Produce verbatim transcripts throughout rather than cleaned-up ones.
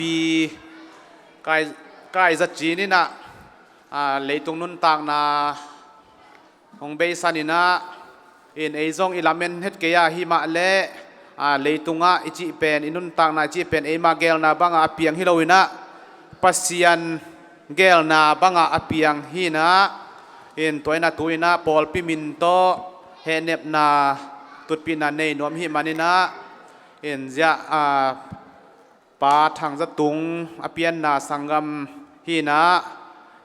Pi Kai, Kai Za Cin in ah, a, leitung nuntakna hong beisan in ah, in ei zong i lamen het kei a, himah leh, a, leitungah i cih pen, i nuntakna i cih pen eima geelna bangah a piang hi lo in ah, Pasian geelna bangah a piang hi in ah, in tua in ah tu in ah pawlpi min tawh hehnepna tutpihna nei nuam hih man in ah, in ziah, a, Pa Thang Za Tung a pianna sanggam hi in ah,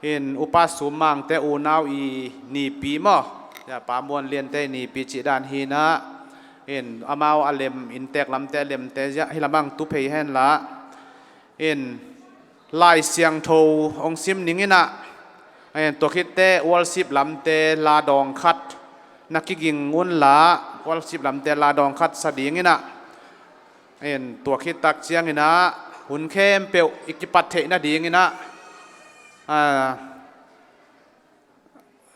in Upa Sum Mang te unau i nipi maw, ziah Pa Muan Lian te i nipi cih dan hi in ah, in amau a lem, inntek lamte a lemte ziah hih lamah tu phei hen la, in Lai Siangtho hong sim ning in ah, in tua khit teh worship lamte la dawng khat na kiging un la, worship lamte la dawng khat sa ding in ah, in tua khit tak ciangin ah hun khempeuh i kipat theih nading in ah, a,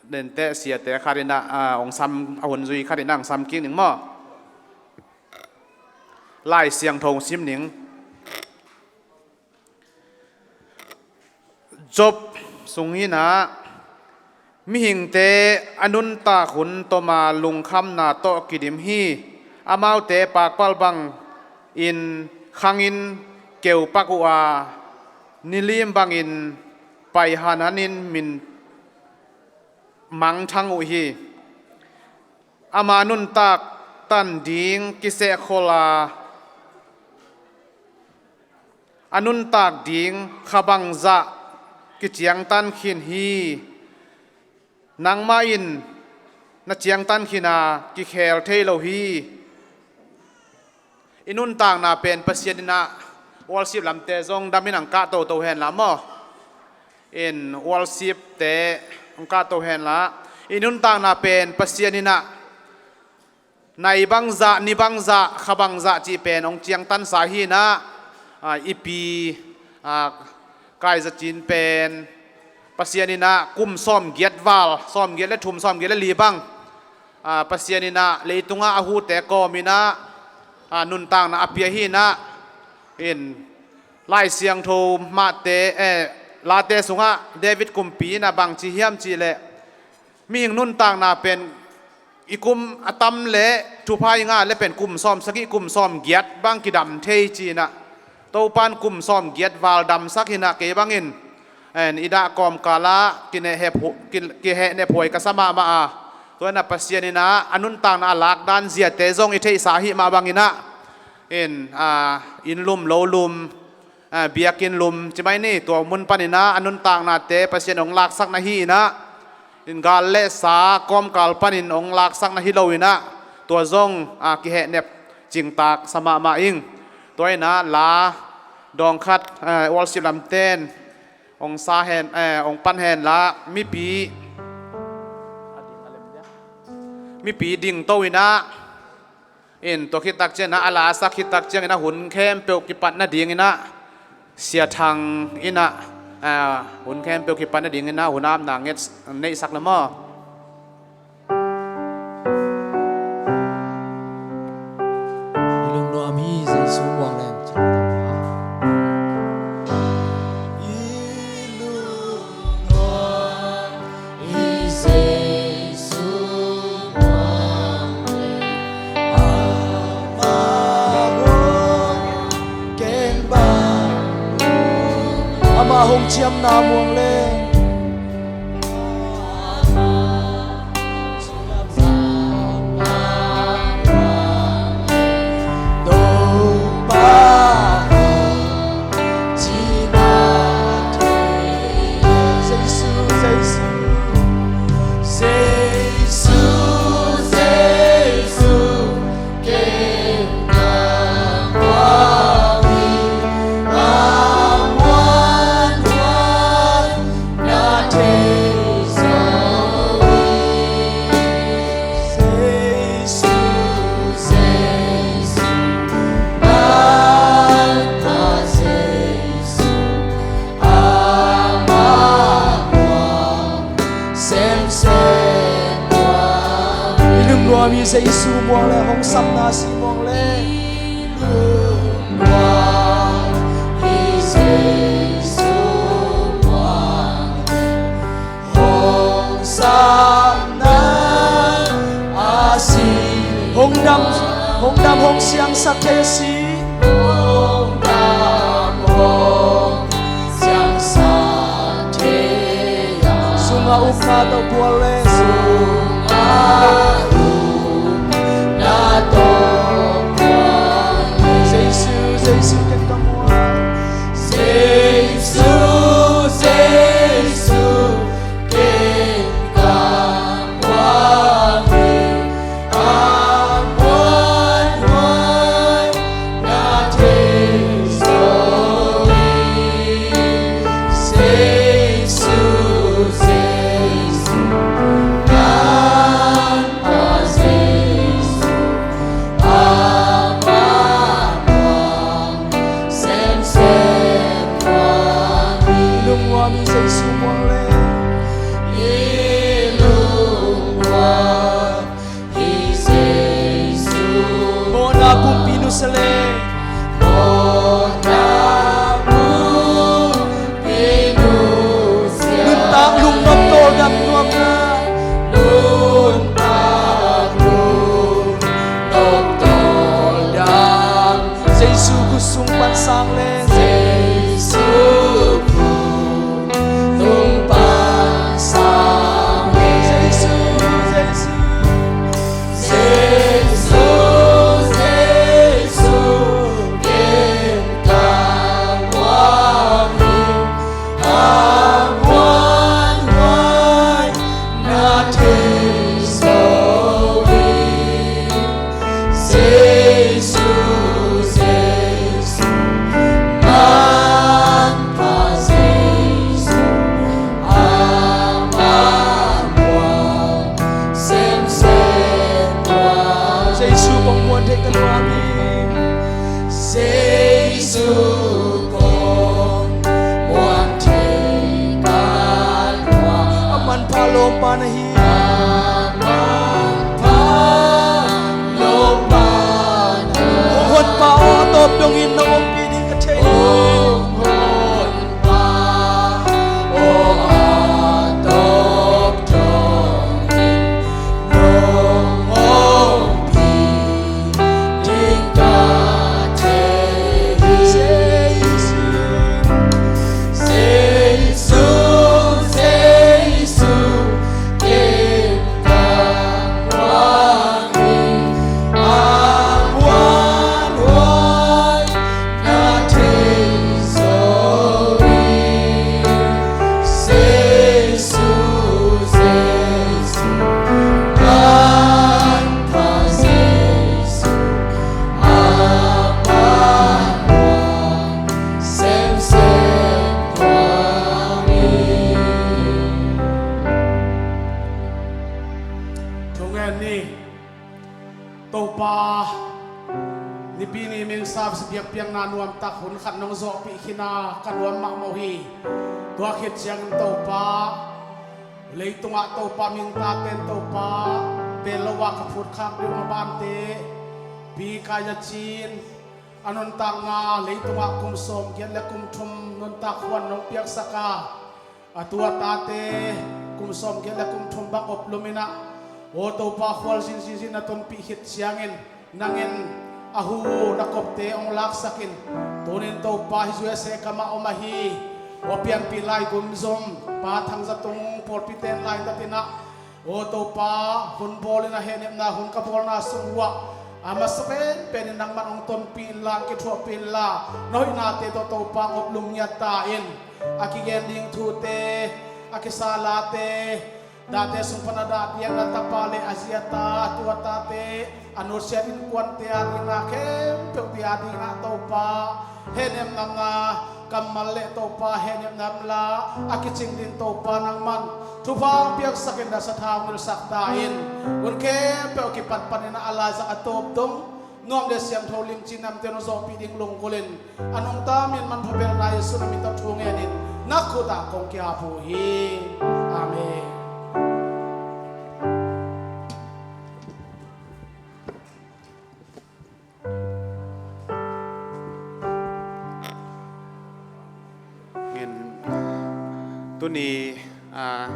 dente siate khat in ah, a, hong sam, a hun zui khat in ah hong sam kik ning maw. Lai Siangtho hong sim ning. Job sung in ah mihingte a nuntak hun tawm a lungkhamna tawh kidim hi. Amaute pakpal bangin khangin keupak uh a, nilim bangin pai hananin min mangthang uh hi. Ama nuntak tan ding kisehkhol a, a nuntak ding kha bangzah kiciangtan khin hi. Nangmah in na ciangtan khin a, kikhel thei lo hi. I nuntakna pen Pasian in ah, worship lamte zong dam in hong kah toto hen la maw. In worship te hong kah to hen la, i nuntakna pen Pasian in ah, nai bangzah, ni bangzah, kha bangzah cih pen hong ciangtansa hi in ah, a, i pi, a, Kai Za Cin pen Pasian in ah kum sawmgiat val, sawmgiat le thum, sawmgiat le li bang, a, Pasian in ah leitungah a hute kawm in ah, a, nuntakna a pia hi in ah, in Lai Siangtho mahte, eh, Late sungah David kumpi in ah bangci hiam cih leh, mihing nuntakna pen i kum a tam leh thupha i ngah leh pen kum sawmsagih, kum sawmgiat bang kidam thei ci in ah, Topa in kum sawmgiat val damsak hi in ah, kei bangin, en, i dah kawmkal ah kinehhep hu-, ki-, kihehnep huai ka sa mahmah a. Tua in ah Pasian in ah a nuntakna a lakdan ziate zong i theihsa ahih mah bangin ah, in, a, inn lum, lo lum, a, biakinn lum ci mai ni, tua mun panin ah a nuntaknate Pasian hong laksak na hi in ah, in gal le sa kawmkal panin hong laksak na hi lo in ah, tua zong, a, kihehnep cingtak sa mahmah ing. Tua in ah la dawng khat, a, worship lamten hong sa hen, a, hong pan hen la, mipi, mipi dingto in ah, in tua khit tak ciangin ah, a la sak khit tak ciangin ah hun khempeuh kipat nading in ah, Sia Thang in ah, a, hun khempeuh kipat nading in ah hun apna nget, neihsak le maw. I lungnuam hi Jesu muang leng. I lungnuam hi Jesu muang leng. Amah hong ken bang, amah hong ciamna muang leng. I lungnuam hi Jesu muang le, hong samna si muang le. I lungnuam hi Jesu Hong dam hong siangsak thei a si. Sungah ukna tawh bual le. Jesu, Jesu ken ka muang. Jesu, Jesu ken ka muang hi. A muanhuai na thei zo hi. Jesu, Jesu, Manpha Jesu, amah muang semsem muang hi. Lungmuang hi Jesu muang le. I lungmuang hi Jesu. Mawhna pumpi nusia le. Mawhna pumpi nusia. Nuntak lungnop tawldam nuamna. Nuntak lungnop tawldam. Jesu khut sung pan sang le. Jesu khut sung pan sang le. Jesu, Jesu. Jesu, Jesu, ken ka muang hi. A muanhuai na thei zo hi. Jesu, Jesu, Manpha Jesu, amah muang semsem muang. Jesu kong muan thei ka nuam hi. Jesu kong muan thei ka nuam. A manpha lawmpa na hi. A manpha lawmpa na hi. Hong honpa aw, a tawp dongin nong ompih ding ka thei hi. Hong honpa aw, a tawp dongin nong ompih ding ka thei hi. Jesu, Jesu, Jesu, ken ka muang hi. A muanhuai na thei zo hi. Jesu, Jesu, Manpha Jesu, amah muang semsem muang hi. Thungen ni. Topa, Nipi ni meng service biakpiakna nuamtak hun khat nong zawhpih khin a ka nuam mahmah uh hi. Tua khit ciangin Topa, leitungah Topa mingtaten Topa, pel lo a ka phutkhak ding a bante, Pi Kai Za Cin, a nuntakna leitungah kum sawmgiat le kum thum nuntak huan nong piaksak a, a tu a tate kum sawmgiat le kum thum bang op luminah, aw Topa, khualzin zinzin na tonpih khit ciangin nangin a hu na kopte hong laksakin, tunin Topa hi U S A kamah om ahi, aw pianpih lai gumzom Pa Thang Za Tung pawlpi ten laitatinah, aw Topa, hun bawlin a hehnepna hun ka bawlna sung uhah a masa penpenin nangman hong tonpih inla, hong kithuahpih inla, na hoihnate tawh Topa hong op lungngiat ta in. A kigen ding thute, a kisa late, date sung pan a dah diakna tapa le a zi a ta, a tu a tate, a nusiat innkuante a dingah, khempeuhte a dingah Topa, hehnepna kammal le Topa hehnepna la a kicing ding Topa nangman thupha hong piaksakin, na sathau nilsak ta in. Hun khempeuh kipat panin a laizang a tawp dong nuam le siangtho limci namte nong zawhpih ding lunggulhin, a nungta min manpha belna Jesu na min tawh thu ngenin na khutah kong kiap uh hi. Amen. In tuni, ah,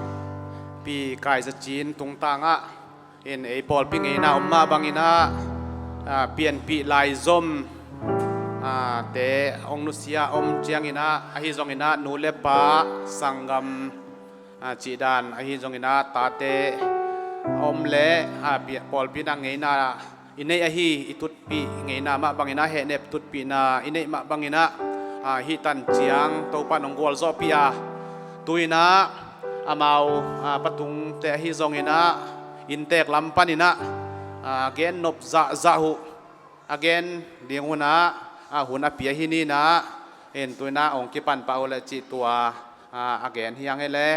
Pi Kai Za Cin tungtangah in ei pawlpi ngeina om mah banginah ah, pianpih laizom, ah, te hong nusia om cianginah, ahi zonginah nu le pa, sanggam, ah, cihdan, ahi zonginah tate om le, ah, pia-, pawlpi in ah ngeina i neih ahi, i tutpih ngeina mah banginah, hehnep tutpihna i neih mah banginah, ah, hih tan ciang Topa in hong gualzawhpih a, tu-inah amau, ah, patungte ahi zonginah inntek lam paninah, ah, gennop zahzah uh a gen ding unah, ah, hun a pia hi ninah, in tu-inah hong kipan pah uh leh cih tua, ah, a gen hi ang e le,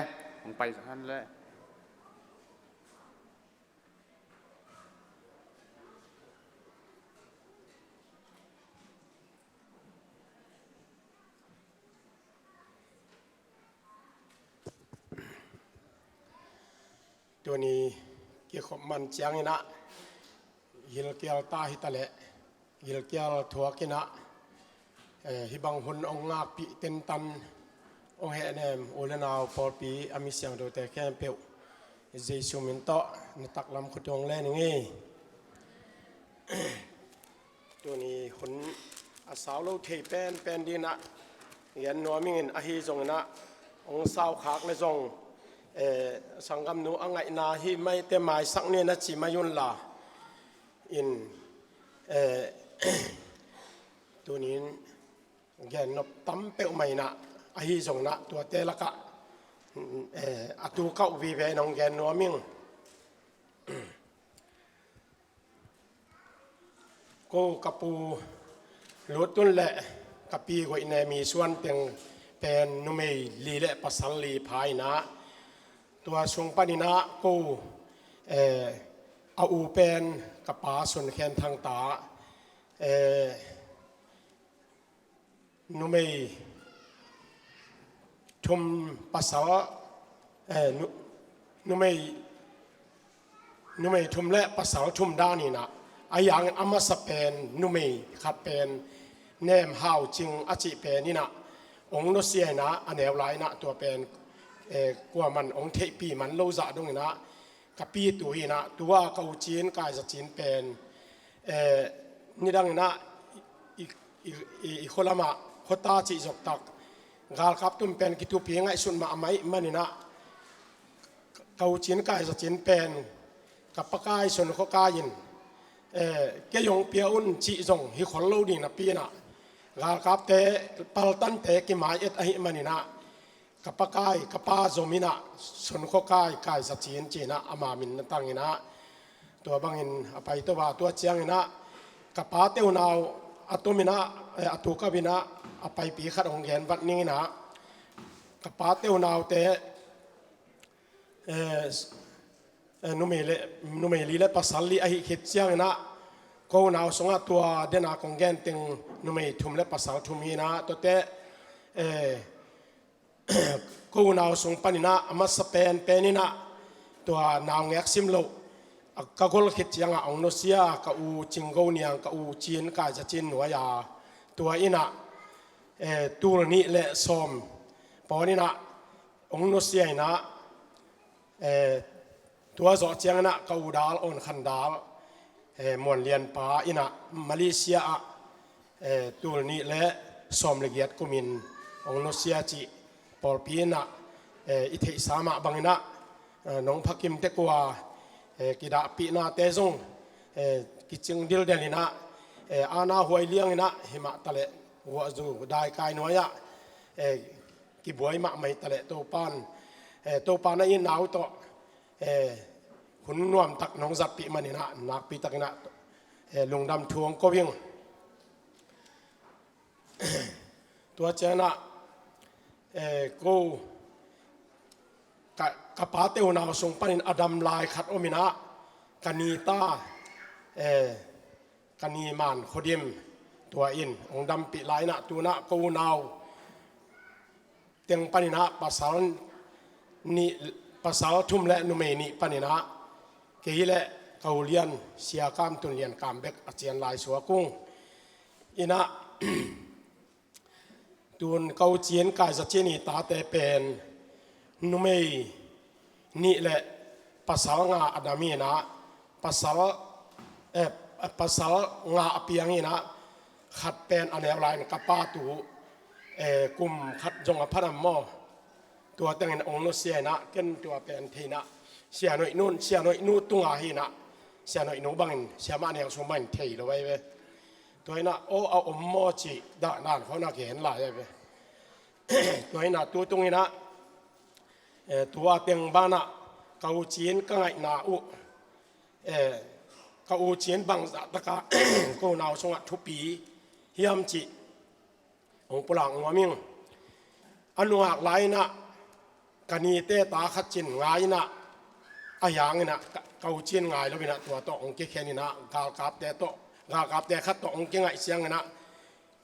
hong pai han le. Tuni kikhop man cianginah gilkial ta hi taleh, gilkial thuakinah, eh, hih bang hun hong ngakpih tentan hong hehnem u le nau pawlpi a mi siangthote khempeuh Jesu min tawh na taklam khut uh hong len ing ei. Tuni hun a sau lo thei penpen dinah gen nuam ingin, ahi zonginah hong saukhak le zong, eh, sanggamnu a ngaihna hi maite maisak ni na ci mai unla in, eh, tunin gennop tam peuhmah inah, ahi zonginah tuate lakah, eh, a tu kauh vive in hong gen nuam ing. Ko ka pu Lut Tun le ka pi Goih Ne Mi Suan teng pen numei li le pasal li pha inah, tua sung paninah ko, eh, a u pen ka pa Sun Khen Thang ta, eh, numei thum pasal, eh, nu-, numei, numei thum le pasal thum dan inah, a yang a masa pen numei khat pen Nem Hau Cing a cih pen inah hong nusia inah, a neu lai inah tua pen, eh, kuaman hong theihpih man lo zah donginah ka pi tu inah, tua ka u Cin Kai Za Cin pen, eh, nidang inah i, i, i, i khualamah khuata cih zoktak galkap tum pen kithupi ngaihsut mahmah ih maninah, ka u Cin Kai Za Cin pen ka pakai Sun Khua Kai in, eh, kei hong pia un cih zong hi khol lo ding napi inah, galkapte paltante kimai et ahih maninah, ka pakai, ka pa zom inah Sun Khua Kai, Kai Za Cin ci inah ama min na tang inah, tua bangin a paito a, tua cianginah ka pate unau a tom inah, eh, a tu kauh inah a paipi khat hong gen vat ning inah, ka pate unaute, eh, eh, numei le, numei li le pasal li ahi khit cianginah, ko unau sungah tua dena kong gen teng numei thum le pasal thum hi inah, tuate, eh, ko unau sung paninah a masa penpen inah tua naungek sim loh, a ka gol khit ciangah hong nusia ka u Cing Go Niang, ka u Cin Kai Za Cin nuai a, tua inah, eh, tul nih le sawm pawn inah hong nusia inah, eh, tua zawh cianginah ka u dal, Awn Khan Dal, eh, Muan Lian pa inah Malaysia ah, eh, tul nih le sawm le giat kumin hong nusia cih pawlpi inah, eh, i theihsa mah banginah, eh, nong phakim tek uh a, eh, kidahpihnate zong, eh, kicing dildel inah, eh, ana huai liang inah himah taleh guahzu daikai nuai-ah, eh, kibuai mahmah hi taleh Topan, eh, Topan a itna uh tawh, eh, hun nuamtak nong zatpih maninah nakpi takinah, eh, lungdam thu hong ko ing. Tua cianginah, eh, ko ka, ka pate unau sung panin a dam lai khat om inah, ka nita, eh, ka ni Man Khuadim, tua in hong dampih lai inah, tunah ko unau teng paninah pasal nih, pasal thum le numei nih paninah kei le ka u lian Sia Kam Tun Lian Kam bek a cian lai suak ung. Inah tun ka u Cin Kai Za Cin i tate pen numei nih le pasal nga a dam inah, pasal, eh, pasal nga a piang inah, khat pen a neu lai-in ka pa tu, eh, kum khat zong a phanam maw, tua tengin ong nusia inah, ken tua pen thei inah, Sia Noih nun, Sia Noih nu tunga hi inah, Sia Noih nu bangin, Siamah Niang Sum bangin thei lo ahi ve. Tua inah aw a om maw cih dah nan khawna gen lai ahi ve. Tua inah tu tung inah, eh, tua teng banah ka u Cin ka ngaihna uh, eh, ka u Cin bangzah taka ko nau sungah thupi hiam cih hong pulak nuam ing. A nungak lai inah ka nite ta khat cin ngai inah, a hiang inah ka, ka u Cin ngai lo inah tua tawh hong kikhen inah, galkapte tawh, galkapte khat tawh hong kingaih siang inah,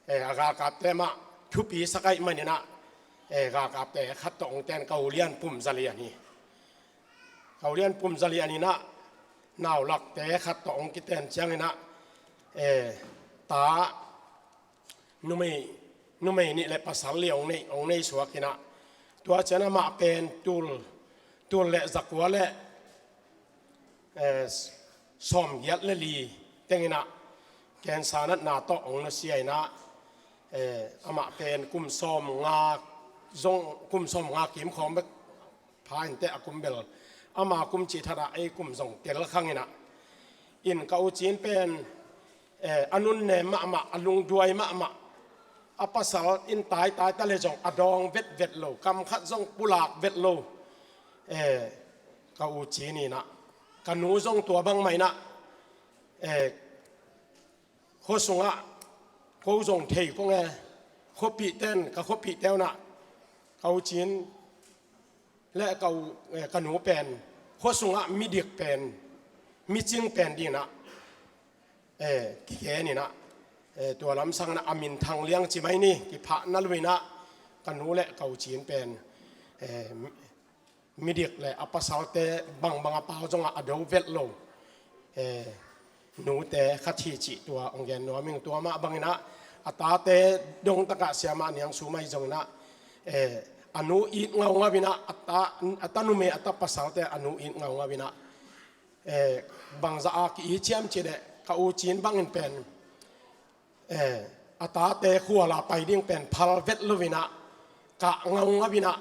eh, a galkapte mah thupi sak ahih man inah, eh, galkapte khat tawh hong ten ka u Lian Pum Za Lian hi. Ka u Lian Pum Za Lian inah naulakte khat tawh hong kiten ciang inah, eh, ta numei, numei nih le pasal li hong nei, hong nei suak inah, tua ciang amah pen tul, tul le zakua le, eh, sawmgiat le li teng inah cancer natna tawh hong nusia inah, eh, amah pen kum sawmnga zong, kum sawmnga kim khawng bek pha inteh a kum bel, ama kum cih thatah ei kum zong tel khang inah. In ka u Cin pen, eh, a nunnem mahmah, a lungduai mahmah, a pasal in taitai ta le zong a dawng vetvet lo, kam khat zong pulak vet lo, eh, ka u Cin inah, ka nu zong tua bangmah inah, eh, khua sungah ko zong thei kong e, khuapihte in, ka khuapihte unah ka u Cin le ka u, eh, ka nu pen khua sungah midik pen, micing pen dinah, eh, kigen inah, eh, tua lamsang inah a minthang liang ci mai ni, kiphah na lu inah ka nu le ka u Cin pen, eh, midik le a pasalte bangbang a pau zongah a do vet lo, eh, nute khat hi cih tua hong gen nuam ing. Tua mah bang inah a tate dong takah Siamah Niang Sum ahi zong inah, eh, a nu it ngaungau inah, a ta, a ta numei a ta pasalte a nu it ngaungau inah, eh, bangzah a ki-it ciam cih leh ka u Cin bangin pen, eh, a tate khual a pai ding pen phal vet lo inah, kah ngaungau inah,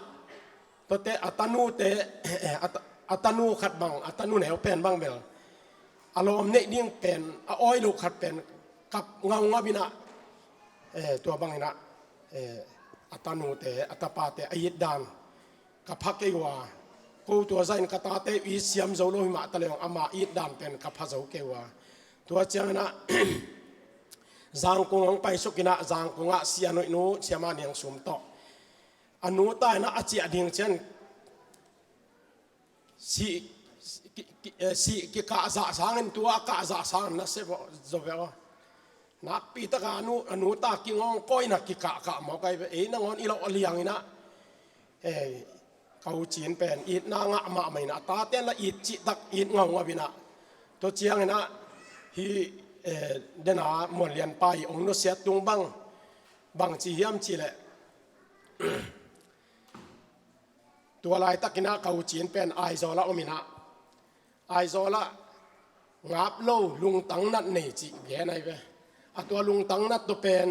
tuate a tanute, eh, a ta, a tanu khat bang, a tanu neu pen bang bel a lawm neih ding pen, a awi lo khat pen kap ngaungau inah, eh, tua bang inah, eh, a tanute, a tapate a it dan ka pha kei uh a, ko tua zahin ka tate it siam zo lo hi mah ta leng ama it dan pen ka pha zo kei uh a. Tua ciang inah Zangkung hong paisuk inah, Zangkung ah Sia Noih nu, Siamah Niang Sum tawh a nu ta inah a ciah ding ciang sih, ki, ki, eh, sih kikah zah sangin, tua a kah zah sangin na se zo ve aw. Nakpi taka a nu, a nu ta kingawng kawina kikahkah mawk ahi ve. Ei nangawn i lawh liang inah, eh, ka u Cin pen itna ngah mahmah inah, a tate in la it cihtak it ngaungau inah. Tua ciang inah hih, eh, dena Muan Lian pa i hong nusiat tung bang, bang ci hiam cih leh, tua laitak inah ka u Cin pen Aizawl ah om inah, Aizawl ah ngap lo lungtang nat nei cih gen ahi ve. A tua lungtang nat tawh pen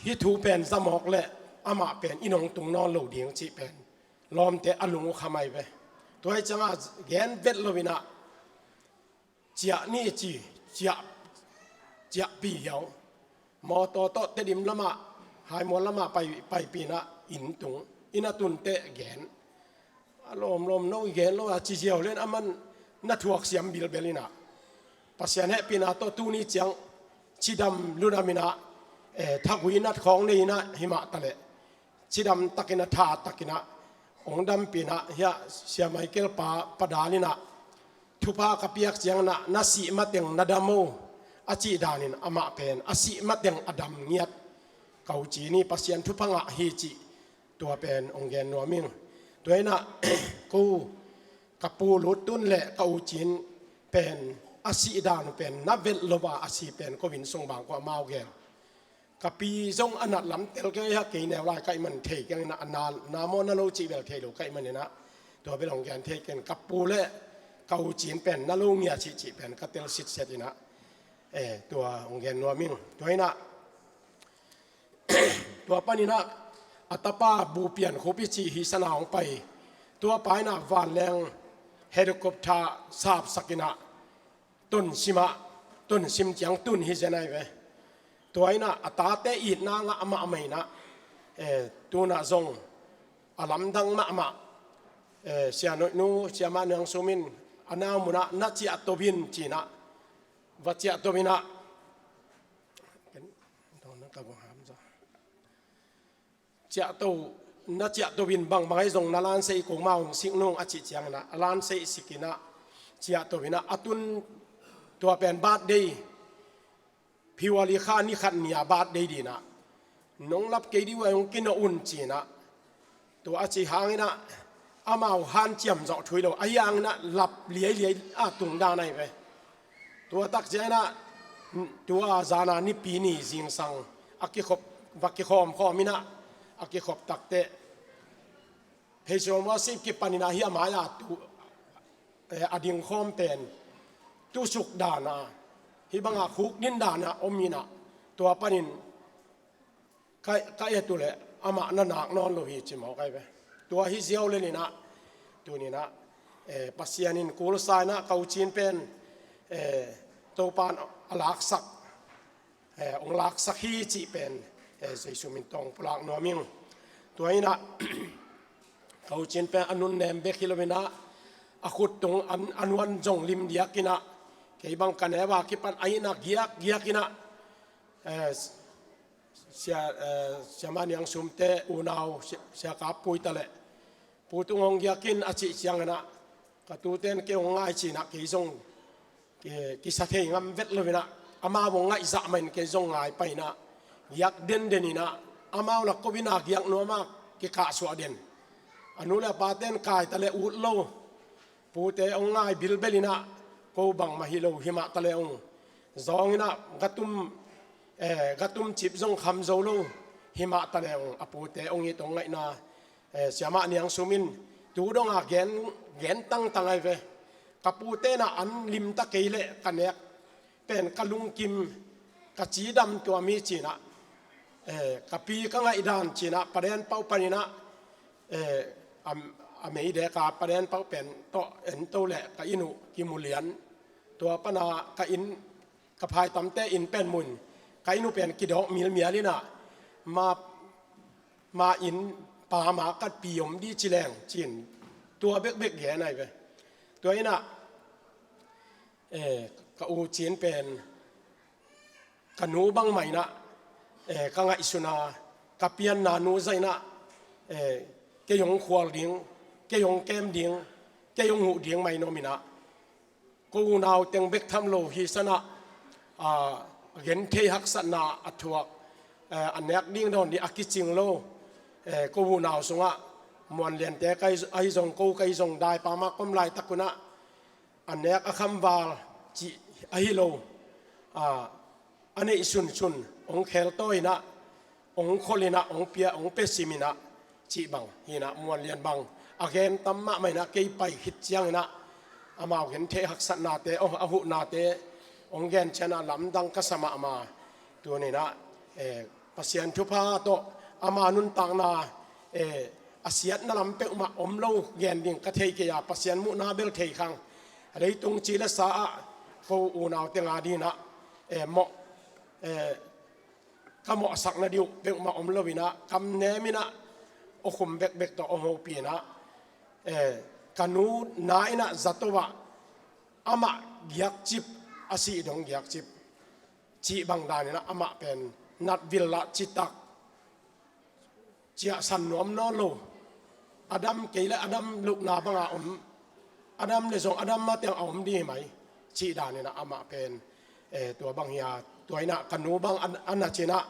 hih thu pen za mawk leh amah pen inn hong tung nawn lo ding cih pen lawmte a lung uh kham ahi ve. Tua hi ciangah gen vet lo inah ciah ni ci, ciah, ciahpih hiau. Mawtaw tawh Tedim lamah, Haimual lamah pai, paipih inah inn tung, inn a tun teh gen. A lawmlawm no i gen lo a ci ziau len aman na thuak siam bilbel inah, Pasian hehpihna tawh tuni ciang cidam ludam inah, eh, thagui nat khawng nei inah hi mah ta leh cidam takin a tha takin ah hong dampih inah, hiah Sia Michael pa, Pa Dal inah thupha ka piak ciang inah na sih mateng na dam o, a cih danin amah pen a sih mateng a dam ngiat ka u Cin hi, Pasian thupha ngah hi cih tua pen hong gen nuam ing. Tua inah ko ka pu Lut Tun le ka u Cin pen a sih dan uh pen na velh lo a, a si pen ko inn sung bang ko amau gen. Ka pi zong a nat lam tel kei a, kei neu lai ka hih man thei keng inah, a na, na maw na lo cih bel thei lo ka hih man inah, tua bel hong gen thei keng. Ka pu le ka u Cin pen na lo ngia cihcih pen ka tel sitset inah, eh, tua hong gen nuam ing. Tua inah tua paninah a tapa bupian khup i cih hi sana hong pai. Tua pa inah vanleng helicopter sapsak inah Tonsim ah, Tonsim ciang tun hi zen ahi ve. Tua inah a tate itna ngah mahmah inah, eh, tunah zong a lamdang mahmah, eh, Sia Noihnu, Sia Mah Niang Sum in a nau munah na ciahto in cinah, va ciahto inah, ciahto, na ciahto in bangbang ahi zong na lansei kong mau hong sik nung a cih cianginah a lansei sik inah ciahto inah a tun tua pen birthday, February kha ni khat ni-a birthday dinah nong lap kei dih uh a hong kinawh un cinah tua a cih hanginah amau hanciam zawh thu hi lo ahi hanginah lap liailiai a tung dan ahi ve. Tua tak cianginah tua zana nipi ni zingsang a kikhop, va kikhawmkhawm inah a kikhop takteh Pheisawn worship kipan inah hih a mai-a tu, eh, a dingkhawm pen tusuk dana hih banga khukdin dana om inah tua panin ka, ka et uh leh amah na nak nawn lo hi ci mawk ahi ve. Tua hi ziau lelinah tuninah, eh, Pasian in kulsa inah ka u Cin pen, eh, Topan a laksak, eh, hong laksak hi cih pen, eh, Jesu min tawh pulak nuam ing. Tua inah ka u Cin pen a nunnem bek hi lo inah a khut tung an, a nuan zong lim diak inah kei bang ka neu a kipan a inah giakgiak inah, eh, Sia, eh, Sia Mah Niang Sumte unau Sia, Sia Kap Pui ta leh Pu Tung hong giak in a cih cianginah ka tuten kei hong ngai cinah kei zong ki, kisa thei ngam vet lo inah amau hong ngaih zah mahin kei zong ngai pai inah giak denden inah amau lak ko inah giak nuam a kikahsuah den. A nu le a paten kai ta leh ut lo. Pute hong ngai bilbel inah ko bangmah hi lo himah ta leh hong zawng inah gatum, eh, gatum cip zong kham zo lo himah ta leh hong a pute hong it hong ngaihna, eh, Sia Mah Niang Sum in tu donga gen, gen tangtang ahi ve. Ka pute na an limta kei leh ka nek pen ka lungkim ka cidam tuam hi cinah, eh, ka pi ka ngaihdan cinah paden pauh paninah, eh, a, a meideka paden pauh pen tawh ento leh ka inn uh kimulian. Tua pana ka inn ka phaitamte inn pen mun ka inn uh pen kidawk milmial inah ma, ma inn pa ma katpi om dih ci leng cin tua bekbek gen ahi ve. Tua inah, eh, ka u Cin pen ka nu bangmah inah, eh, ka ngaihsuna ka pianna nu zah inah, eh, kei hong khual ding, kei hong kem ding, kei hong huh ding mah in om inah ko unau teng bek tham lo hi sanah, ah, a genthei haksatna a thuak, eh, a nek ding dawn dih a kicing lo, eh, ko unau sungah Muan Liante ka hi, ahi zong ko ka hi zong daipa mah ka om laitak unah a nek a khamval cih ahi lo, ah, a neih sunsun hong kheltawi inah hong khol inah hong pia hong pia sim inah cih bang hi inah Muan Lian bang a gen tam mahmah inah kei pai khit cianginah amau genthei haksatnate, oh, a huhnate hong gen cianah lamdang ka sa mahmah. Tuninah, eh, Pasian thupha tawh ama nuntakna, eh, a siatna lam peuhmah om lo gen ding ka thei kei a Pasian muhna bel thei khang. A leitung ci le sa ah ko unau tenga dinah, eh, mawh, eh, ka mawhsakna diuh peuhmah om lo inah kam nem inah awkhum bekbek tawh awhopi inah, eh, ka nu na inah zato ah amah giakcip a sih dong giakcip cih bang dan inah amah pen natvil lah citak ciahsan nuam nawn lo. A dam kei le a dam lohna banga om, a dam le zong a dam mah teng a om dih mai cih dan inah amah pen, eh, tua bang hi a. Tua inah ka nu bang an, an a cinah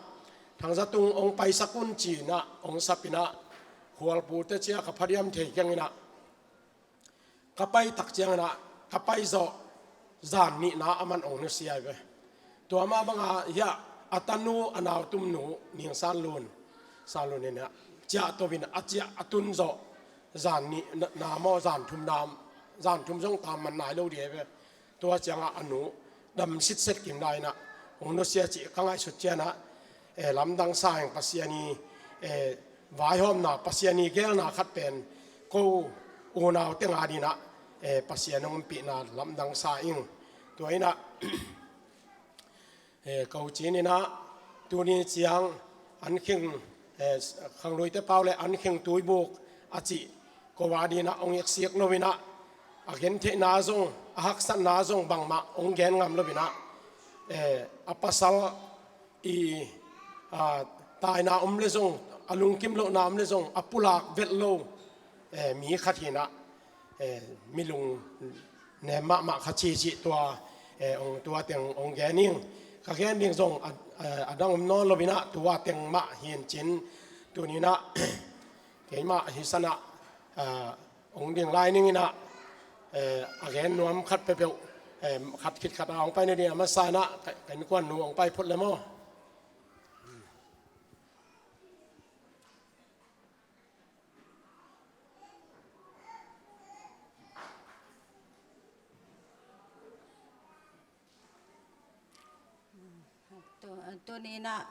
Thangzatung hong paisak un cinah hong sap inah khualpute cia ka phadiam thei keng inah ka pai tak cianginah ka pai zawh zan nihna a man hong nusia hi ve. Tua mah banga hiah a tanu a nautumnu Ning San Lun, San Lun inah ciahto in a ciah a tun zawh zan nihna maw zan thumna zan thum zong tam man nai lo dih hi ve. Tua ciangah a nu dam sitset kim lai inah hong nusia cih ka ngaihsut cianah, eh, lamdang sa ing. Pasian i, eh, vaihawmna, Pasian i gelna khat pen ko unau teng adinah, eh, Pasian hong ompihna lamdang sa ing. Tua inah eh, ko cin inah tuni ciang an khing, eh, khangluite pau le an khing tuibuk a cih ko adinah hong eksiak lo inah a gentheihna zong, a haksatna zong bangmah hong gen ngam lo inah, eh, a pasal i, ah, taina om le zong, a lungkim lohna om le zong a pulak velh lo, eh, mi khat hinah, eh, mi lungnem mahmah kha ci cih tua, eh, hong, tua teng hong gen ing. Ka gen ding zong a, eh, a dang om nawn lo inah tua teng mah hi in cin, tuni inah keimah hi sanah, ah, hong ding lai ning inah, eh, a gen nuam khat peuhpeuh, eh, khat khit khat a hong pai na ding a masa inah ka, ka innkuan nu hong pai phot le maw? Tu, tuni inah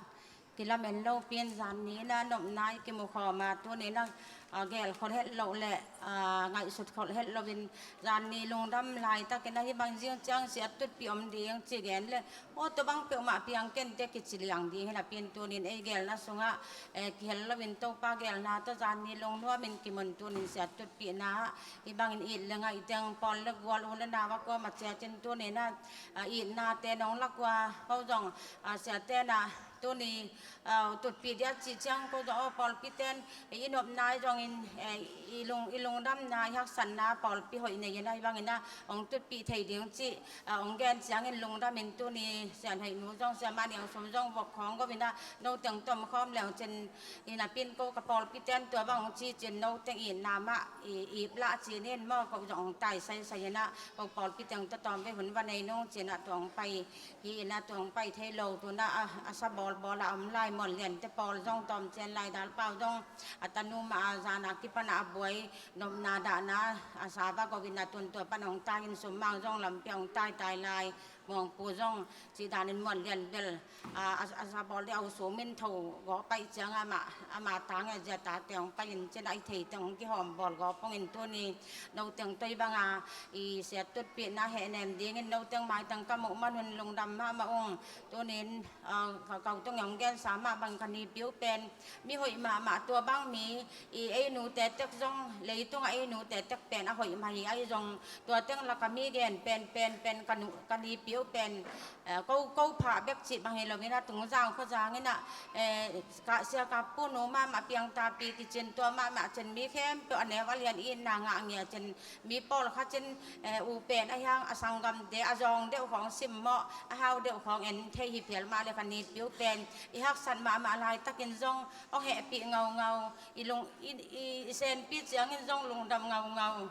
kilamen lopi in zanni inah nopna i kimu khawm a, tuni inah, ah, gel khol het loh le, ah, ngaihsut khol het loin zanni lungdam laitakin ahi bang zing ciang siattutpih om ding ci gen le, aw, tua bang peuhmah piang kente kici liang ding hi napi in tuni in ei gelna sungah, eh, kihel loin Topa gelna tawh zanni lungnuamin kimun tuni in siattutpihna ah hih bangin it le ngaih teng pawl le gual u le nau a kuama ciatin tuni inah, ah, itnate nong lak uh a, ko zong, ah, siate inah tuni, ah, tutpih dia cih ciang ko zong, aw, pawlpiten i nopna i zongin, eh, i lung, i lungdamna, i haksatna pawlpi hoih nei inah hih bang inah hong tutpih thei ding cih, ah, hong gen ciangin lungdamin tuni Sian Hoih nu zong, Sia Mah Niang Sum zong vok khawng go inah noteng tom khawm leng cin, i napi in ko ka pawlpiten tua bang hong ci cin noteng itna mah i ip lah cin in maw, ko zong hong tai saisai inah ko pawlpiteng tawh tawm vei hun va nei nung cinah tua hong pai hi inah tua hong pai thei lo. Tunah a, a sa bawlbawl a om lai Muan Liante pawl zong tawm cian lai Dal Pau zong a tanu mah a zan a kipan a buai nopna dahna a sa va go inah tun tua pan hong tai in Sum Mang zong lampi hong taitai lai. Muangpu zong cih danin Muan Lian bel, a, a, a sa bawl dih a u Sum in tho gaw paih ciang amah, amah tang e zia tate hong paih in cin a i thei teng hong kihawm bawl gaw pong in tuni noteng toi banga i siattutpihna hehnem dingin noteng maitang ka muh man hun lungdam mahmah ung. Tunin, a, ka, ka u tong hong gensa mah bang ka nipi uh pen mi hoih mahmah tua bang mi i ei nute tek zong, leitungah ei nute tek pen a hoih mah hi ahi zong tua teng laka mi gen pen, pen, pen ka nu, ka nipi uh pen, eh, ko, ko phah bek cih bang hi lo inah Tungzang khuazang inah, eh, ka, Sia Kap Pu nu mahmah piangtapi kicin tua mahmah cin mi khempeuh a neu a lian itna ngah ngia cin mi pawlkhat cin, eh, u pen a hiang a sanggamte a zawng deuh khawng simmawh a hau deuh khawng en thei hi phial mah le ka nipi uh pen i haksat mahmah laitakin zong hong hehpih ngaungau, i lung, i, i, i senpi ciangin zong lungdam ngaungau.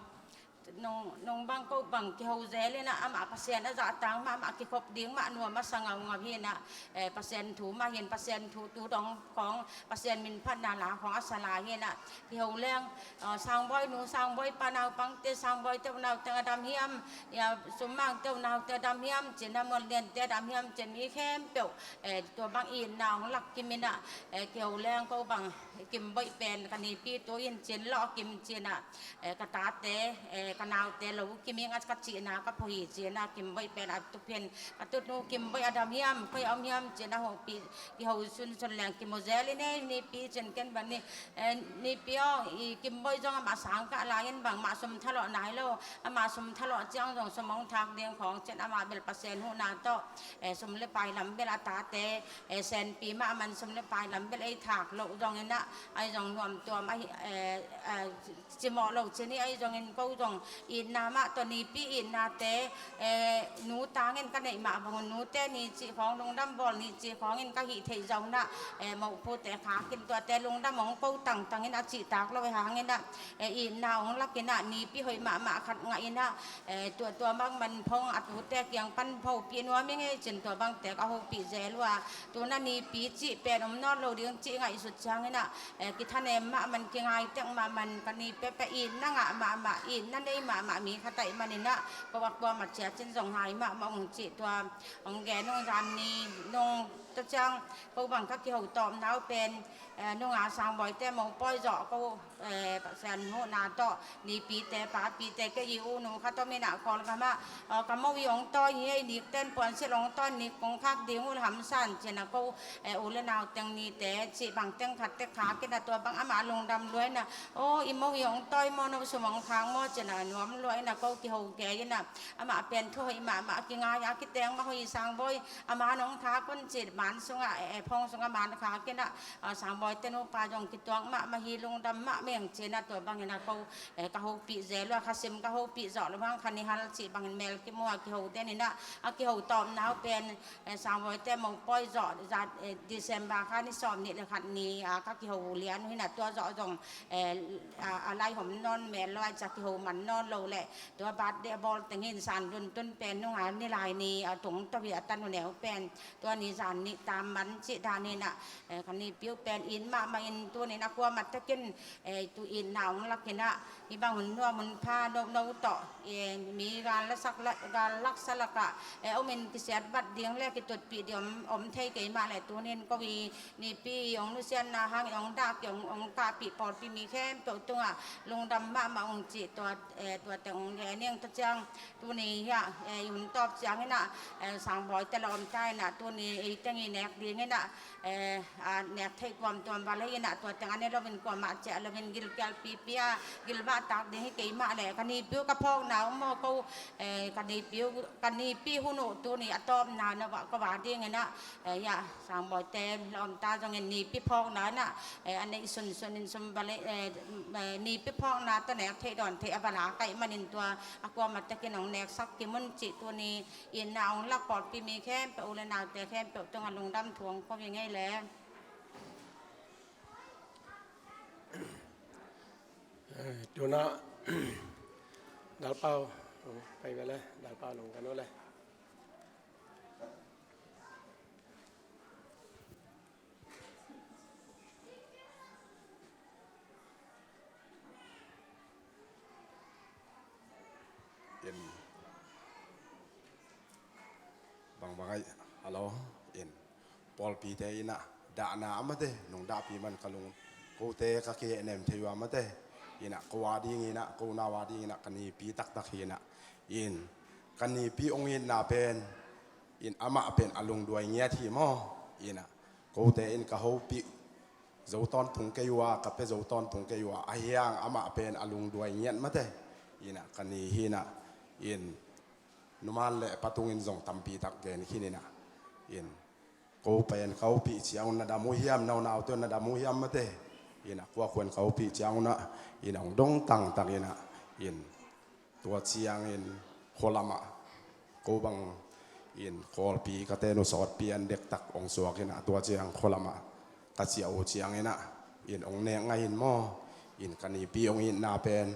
Nung, nung bang ko bang kiho zel inah amah Pasian a zahtang mahmah kikhop ding mah nuam a sa ngaungau hi inah, eh, Pasian thu mah hin Pasian thu tu dong khawng Pasian min phatna la khawng a sa lai hi inah kiho leng, ah, Sangbawi nu, Sangbawi pa naupangte, Sangbawi te unaute a dam hiam, ia, Sum Mang te unaute a dam hiam, cin a Muan Lian te a dam hiam, cin mi khempeuh, eh, tua bang itna hong lak kim inah, eh, kiho leng ko bang Kimboih pen ka nipi tu in cin lawh kim cinah, eh, ka tate, eh, ka naute lo kim ing a ka cihna ka phuhi cinah Kimboih pen a tuphin ka tutnu Kimboih a dam hiam, khoi a om hiam cin a hopih kiho sunsun leng kimu zel i nei nipi cin ken bang ni, eh, nipi aw i Kimboih zong amah sangkah lai in bangmah sum thalawh nai lo, amah sum thalawh ciang zong sum hong thak ding khawng cin amah bel Pasian huhna tawh, eh, sum le pai lam bel a tate, eh, senpi mah a man sum le pai lam bel ei thak loh zong inah, ahi zong nuamtuam ahi, eh, eh, cimawh lo cin hi ahi zongin ko zong itna mah tawh nipi itnate, eh, nu tangin ka neih mah bang un nute ni cih khawng lungdam bawl ni cih khawngin ka hih theih zonah, eh, mohphute khakin tuate lungdam hong ko tangtangin a cihtak lo i hanginah, eh, itna hong lakinah nipi hoih mahmah khat ngah inah, eh, tua, tua bang man phong a tute kiang pan phopih nuam i ngei cin tua bangte ka hopih zel uh a, tuna nipi cih pen om nawn lo ding cih ngaihsut cianginah, eh, kithanem mah man kingai tek mah man ka ni pepeh itna ngah mahmah itna nei Mahmah mi khat ahih manin ah, ko a kuamah ciat cin zong hai mahmah ung cih tua hong gen nung zan ni nung tua ciang ko bang ka kiho tawpna uh pen, eh, nunga Sangbawite mopawi zawh ko, eh, Pasian huhna tawh nipite papite kei i u nu khat om in ah Kawlgam ah, eh, ka mo i hong tawi hi ei, nikten puansilh hong tawi, nik kong khak ding uh hamsa in ci-in ah ko, eh, u le nau teng nite cih bang teng khat tek khak in ah tua bang amah lungdam lua in ah, aw, i mo i hong tawi maw, no sum hong khak maw ci-in ah nuam lua in ah ko kiho kei in ah, amah pen thuhoih mahmah kingai a kiteng mah hoih, Sangbawi a man hong khak un cih man sungah, eh, eh, phone sungah man khak in ah, ah, Sangbawite nupa zong kituak mahmah hi, lungdam mahmah ing ci-in ah tua bangin ah ko, eh, ka hopih zel uh a, kha sim ka hopih zawh loh hang kha ni hal cih bangin mel kimu a kiho den in ah, a kiho tawpna uh pen, eh, Sangbawite mopawi zawh zat, eh, December kha ni sawm nih le khat ni a ka kiho lian uh hi in ah tua zawh zong, eh, a, a lai hom nawn mel lo a, a kiho man nawn lo leh tua birthday a bawl teng hi in, San Lun Tun pen nunga ni lai ni a tung tawh hi a, tanu neu pen tua ni zan nih tam man cih dan hi in ah, eh, ka nipi uh pen it mahmah in tuni in a kuamah takin, eh, tu itna hong lak in ah, hih bang hun nuam hun pha nono tawh, eh, mi gal lasak la, gal laksa lakah, eh, om in kisiat vat ding le kitutpih ding om, om thei kei mah leh tuni in ko i nipi hong nusiatna hangin hong dah kei, hong, hong kahpih pawlpi mi khempeuh tungah lungdam mahmah ung cih tua, eh, tua teng hong gen ing. Tua ciang tuni hi ah, eh, i hun tawp ciangin ah, eh, Sangbawite lawmta in ah tuni ei teng i nek ding in ah, eh, a nek theih tuamtuam val hi in ah tua teng a ne loin kuamah ciah loin gilkial pipi a gilvah tak ding hi kei mah leh ka nipi uh ka phawkna uh maw ko, eh, ka nipi uh, ka nipi hun uh tuni a tawpna na va, ka va ding in ah, eh, ya, Sangbawite lawmta zongin nipi phawkna in ah, eh, a neih sunsun in sum va le, eh, eh, nipi phawkna tawh nek theih dawn theih a va lak ahih manin tua a kuamah takin hong neksak kim un cih tuni itna hong lak pawlpi mi khempeuh, u le naute khempeuh tungah lungdam thu hong ko hi ing ei le. Eh, tuna Dalpau, oh, pai ve le, Dalpau nong kan uh le. In bang bang ai, hello, in pawlpite in ah dahna a mate nong dahpih man ka lung, kote ka kihehnem thei uh a mate, in ah ko a ding in ah, ko nau a ding in ah ka nipi taktak hi in ah, in ka nipi hong itna pen, in amah pen a lungduai ngiat hi maw, in ah kote in ka hopih zo tawntung kei uh a, ka pia zo tawntung kei uh a, ahi hang amah pen a lungduai ngiat mate, in ah ka ni hi in ah, in numan le patung in zong tampi tak gen khin in ah, in ko pen ka hopih ciang un na dam uh hiam, no naute un na dam uh hiam mate, in ah kua kuan ka hopih ciang un ah, in hong dong tangtang in ah, in tua ciangin khualamah ko bang in Kawlpi ka tenu sawtpi an dektak hong suak in ah, tua ciang khualamah ka ciah uh ciangin ah, in hong nek ngai in maw, in ka nipi hong itna pen,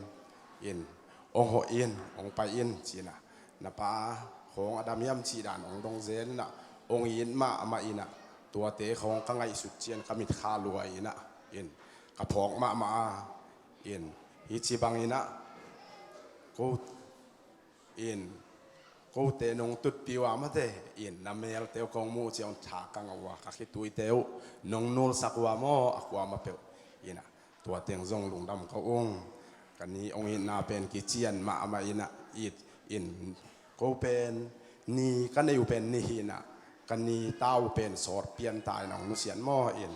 in hong hawh in, hong pai in ci in ah, na pa khawng a dam hiam cih dan hong dong zel in ah, hong it mahmah in ah, tuate khawng ka ngaihsut ciang ka mit kha luai in ah, in ka phawk mahmah a, in hi ci bang in ah, ko in kote nong tutpih uh a mate, in na melte uh kong muh ciang tha ka ngah uh a, ka khituite uh nong nulsak uh a maw, a kuamah peuh, in ah tua teng zong lungdam ko ung. Ka ni hong itna pen kician mahmah in ah, it in ko pen ni ka nei uh pen ni hi in ah, ka ni ta uh pen sawtpi an ta in hong nusiat maw, in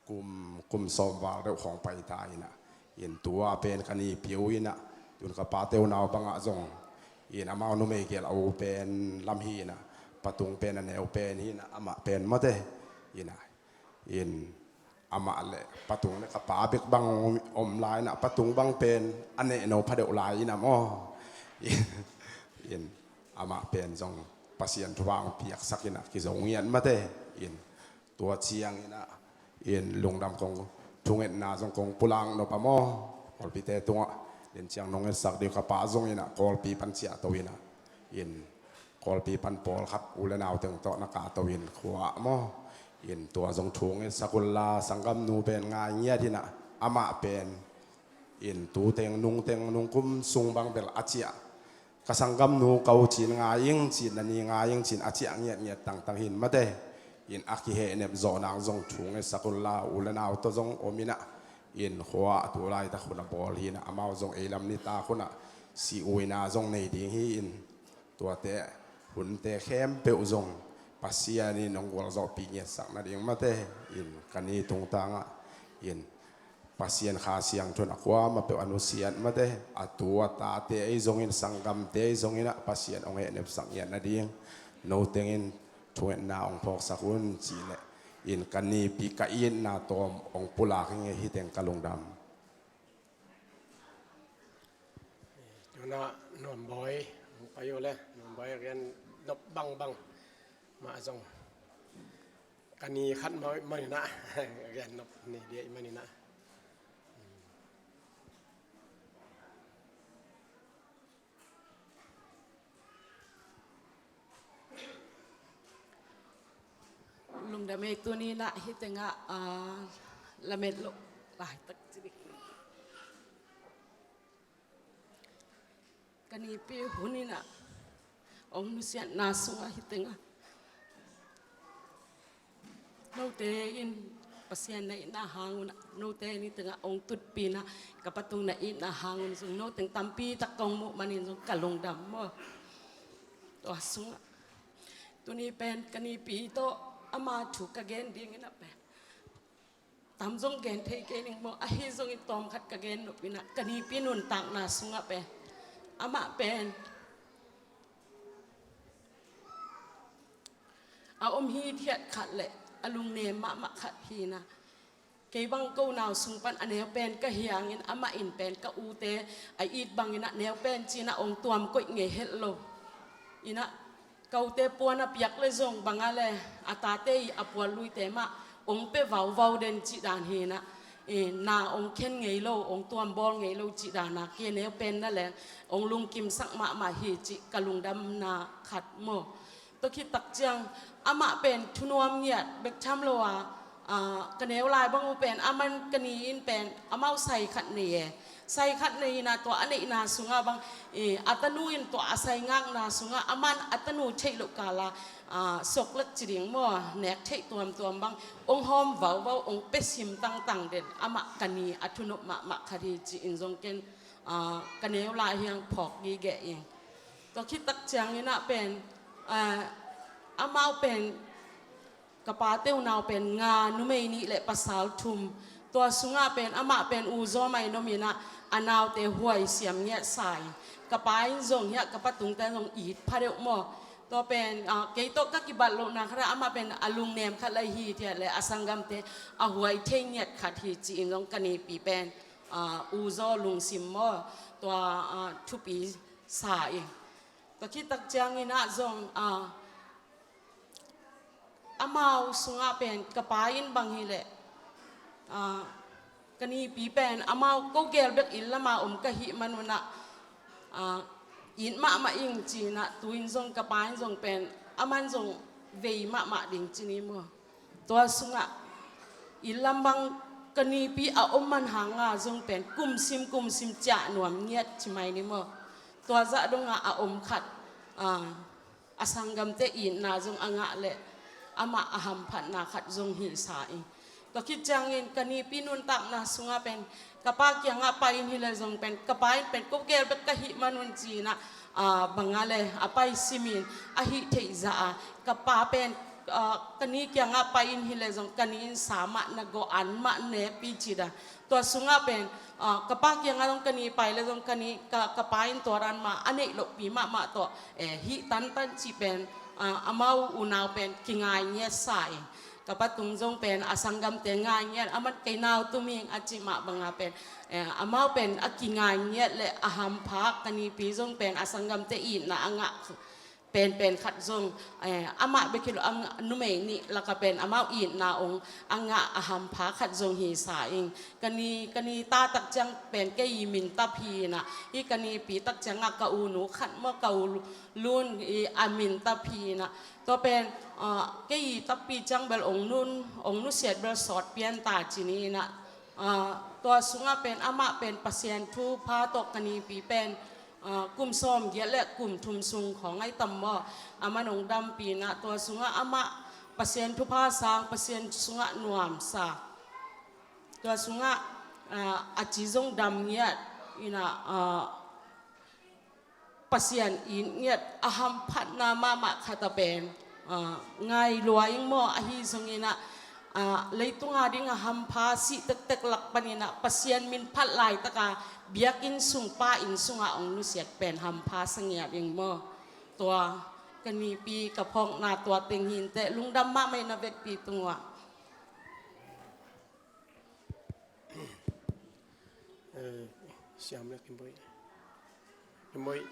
kum, kum sawm val deuh khawng pai ta in ah, in tua pen ka nipi uh in ah, tun ka pate uh nau bangah zong, in amau numei gel a u pen lam hi in ah, patung pen a neu pen hi in ah, amah pen mate, in ah, in amah le patung le ka pa bek bang om, om lai in ah, patung bang pen a nehno pha deuh lai in ah maw, in, in amah pen zong Pasian thupha hong piaksak in ah kizo ngiat mate, in tua ciang in ah, in lungdam kong, thungetna zong kong pulak nop a maw, Kawlpite tungah, in ciang nong ngetsak ding ka pa zong in ah Kawlpi pan ciah to in ah, in Kawlpi pan pawlkhat u le nau teng tawh na kah to in khua ah maw, in tua zong thungetsak un la, sanggamnu pen ngai ngiat in ah, amah pen In tu teng nung teng nung kum sung bang bel a ciah, ka sanggamnu ka u cin ngai ing cin, na ni ngai ing cin a ciah ngiatngiat tangtang hi in mate. In a kihehnep zawhna zong thu ngetsak un la, u le nau tawh zong om in ah, in khua a tu laitak hun a bawl hi in ah, amau zong ei lam nitak hun ah si uina zong nei ding hi in, tuate hunte khempeuh zong Pasian in hong gualzawhpih ngiatsak nading mate. In ka ni tungtang ah, in Pasian Kha Siangtho in a kuamah peuh a nusiat mate, a tu a tate ei zongin, sanggamte ei zongin ah Pasian hong hehnepsak ngiat nading, noteng in thungetna hong phawksak un cih leh, in ka nipi ka itna tawm hong pulak ing ei, hih teng ka lungdam. Tuna Nuambawi hong pai uh le, Nuambawi a gen nop bangbang mah zong ka ni khat mah, mah in ah a gen nop ni dia i mah in ah. Lungdam ei, tuni in ah hih teng ah, ah, lamet loh laitak ci ding. Ka nipi hun in ah hong nusiatna sungah hih teng ah note in Pasian na itna hang un ah, note in hih teng ah hong tutpih in ah, ka pa tung na itna hang un zong noteng tampi tak kong muh manin zong ka lungdam maw. Tua sungah tuni pen ka nipi tawh ama thu ka gen ding in ah pen tam zong gen thei kei ning maw, ahi zongin tawm khat ka gen nop in ah, ka nipi nuntakna sungah pen amah pen a om hithiat khat le a lungnem mahmah khat hi in ah, kei bang ko nau sung pan a neu pen ka hi hangin amah in pen ka ute a it bangin ah neu pen ci in ah hong tuam koih ngei het lo. In ah ka ute puan a piak le zong bang a le a tate i a puan luite mah hong pia vauvau den cih dan hi in ah, eh, na hong khen ngei lo, hong tuam bawl ngei lo cih dan a, kei neu pen na leng hong lungkimsak mahmah hi cih ka lungdamna khat maw. Tua khit tak ciang amah pen thunuam ngiat bek tham lo a, ah, ka neu lai bang uh pen aman ka ni in pen amau sai khat nei e. Sai khat nei in ah tua a neihna sungah bang, eh, a tanu in tua a sai ngakna sungah aman a tanu theih loh kal a, ah, soklat ci ding maw, nek theih tuamtuam bang hong hawm vauvau, hong pia sim tangtang den, amah ka ni a thunop mahmah khat hi ci in zong ken, ah, ka neu lai hiang phawk gige ing. Tua khit tak ciangin ah pen, ah, amau pen ka pate unau pen nga, numei nih le pasal thum. Tua sungah pen amah pen u zaw mai nom in ah a naute huai siam ngiat sa in, ka pa in zong hiah ka pa tungte zong it pha deuh maw. Tua pen, ah, kei tawh ka kibat lohna khat ah amah pen a lungnem khat lai hithiat le a sanggamte a huai thei ngiat khat hi ci in zong ka nipi pen, ah, u zaw lungsim maw, tua, ah, thupi sa in. Tua khit tak ciangin ah zong, ah, amau sungah pen ka pa in bang hi leh, ah, ka nipi pen amau ko gel bek inn lam a om ka hih man un ah, ah, it mahmah ing ci in ah, tu in zong ka pa in zong pen aman zong vei mahmah ding ci ni maw. Tua sungah inn lam bang ka nipi a om man hang a zong pen kumsim kumsim ciah nuam ngiat ci mai ni maw. Tua zah dong a a om khat, ah, a sanggamte itna zong a ngah le amah a hamphatna khat zong hi sa ing. Tua khit ciangin ka nipi nuntakna sungah pen ka pa kiangah pai in hi le zong pen ka pa in pen ko gel bek ka hih man un ci in ah, ah, bang a le a pai sim in a hih theih zah a, ka pa pen, ah, ka ni kiangah pai in hi le zong ka ni in sa mah na gawh an mah nekpi ci da. Tua sungah pen, ah, ka pa kiangah zong ka ni pai le zong ka ni, ka, ka pa in tua dan mah a neih lohpi mahmah tawh, eh, hih tantan cih pen, ah, amau unau pen kingai ngiat sa in. Ka pa tung zong pen a sanggamte ngai ngiat, aman kei nau tum ing a cih mah bang a pen, eh, amau pen a kingai ngiat le a hampha, ka nipi zong pen a sanggamte itna a ngah penpen khat zong, eh, amah bek hi lo, a numei nih lakah pen amau itna ong a ngah a hampha khat zong hi sa ing. Ka ni, ka ni ta tak ciang pen kei i mintap hi in ah, hih ka nipi tak ciangah ka u nu khat maw, ka u Lun i a mintap hi in ah, tua pen, ah, kei i takpi ciang bel ong nun, ong nusiat bel sawt pian ta ci ni in ah, Ah, tua sungah pen amah pen Pasian thupha tawh ka nipi pen, ah, kum sawmgiat le kum thum sung khawng ahi tam maw? Amah nong dampi inah tua sungah amah Pasian thupha sang, Pasian sungah nuamsa. Tua sungah, ah, a ci zong dam ngiat inah, ah, Pasian it ngiat a hamphatna mahmah khat a pen, ah, ngai lua ing maw? Ahi zongin ah, ah, leitunga ding a hampha sih tektek lak panin ah Pasian min phat laitaka biakinn sung, pa inn sungah hong nusiat pen hampha sa ngiat ing maw? Tua ka nipi ka phawkna tua teng hi inteh, lungdam mahmah ing na vekpi tungah. Eh, siam le Kimboih. Kimboih.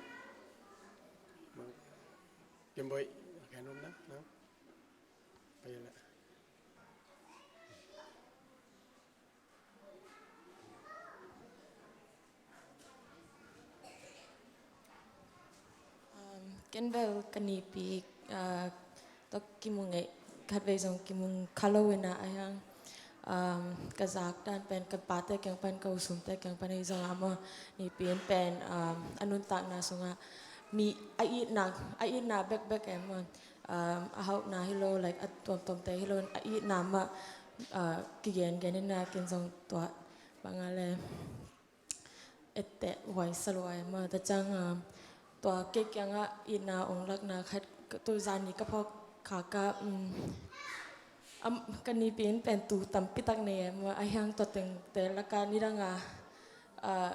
Kimboih. Kan om na, na. Pai le. Um, ken bel ka nipi, uh, tawh kimu ngei, khatvei zong kimu kha lo inah ahi hang, um, ka zak dan pen ka pate kiang pan, ka usumte kiang pan ahi zong a maw, nipi in pen, um, a nuntakna sungah mi a itna, a itna bekbek e maw, um, a hauhna hi lo, like, a tuamtuamte hi lo, a itna mah, uh, kigengen inah ken zong tua banga le etteh huai sa lua e maw? Tua ciang, ah, tua kei kiangah itna ong lakna khat, tu zani ka phawk khak ah, um, am, ka nipi in pen tu tampi tak nei e maw? Ahi hang tua tengte lakah nidanga, ah,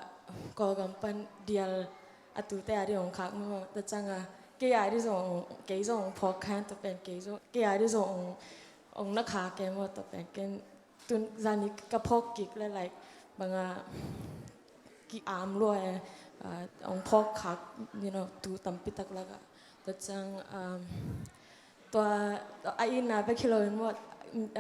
Kawlgam pan dial a tute a ding ong khak maw? Tua ciang, ah, kei a ding zong, kei zong ong phawk khan tua pen kei zong, kei a ding zong ong, ong na khak e maw? Tua pen ken tun zani ka phawk kik le, like, banga ki-am lua e, ah, ong phawk khak, you know, tu tampi tak lakah. Tua ciang, um, tua, tua a itna bek hi lo in maw,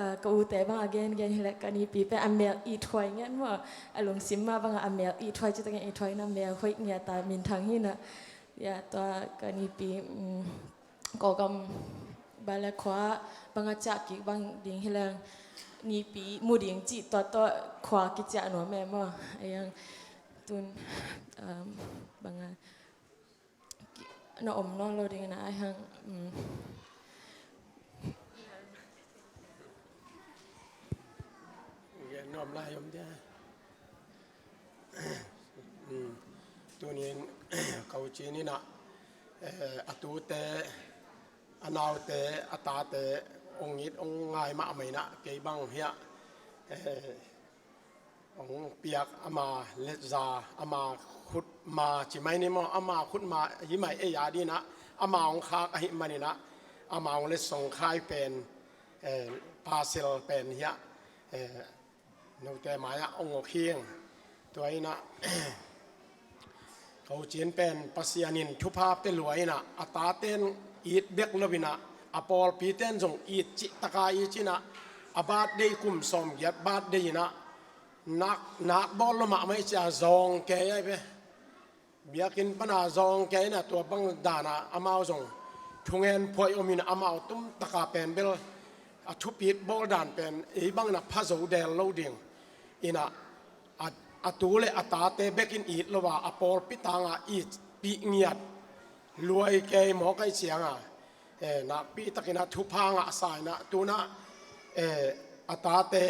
ah, ka ute bang a gengen hi le ka nipi pen a mel it huai ngiat maw, a lungsim mah banga a mel it huai, citakin it huai na mel hoih ngiat a minthang hi na. Ya, tua ka nipi, um, Kawlgam bale khua banga ciah kik bang ding hi leng nipi mu ding cih tua tua khua kiciah nuam e maw? Ahi hang tun, um, banga na om nawn lo ding inah ahi hang, um, gen nuam lai om dia. Um, tunin ka u Cin inah, eh, a tute, a naute, a tate ong it ong ngai mahmah inah kei bang hiah, eh, ong piak ama letza, ama khutma ci mai ni maw, ama khutma hi mai ei a dinah, ama ong khak ahi maninah, ama ong letsong khai pen, eh, pasel pen hiah, eh, note mai-ah ong uk hing. Tua inah ka u Cin pen Pasian in thupha pia lua inah, a taten it bek lo inah, a pawlpiten zong it cih taka it inah, a birthday kum sawmgiat birthday inah, nak, nak bawl lo mahmah i cia zawng kei ai ve. Biakinn pana zawng kei inah tua bang dana amau zong thungen phuai om inah amau tumtaka pen bel a thupit bawl dan pen ei bang inah pha zo del lo ding. Inah a, a tu le a tate bekin it lo a, a pawlpi tanga itpih ngiat luai kei mawk ai cianga, eh, nakpi takinah thupha ngahsa inah tunah, eh, a tate,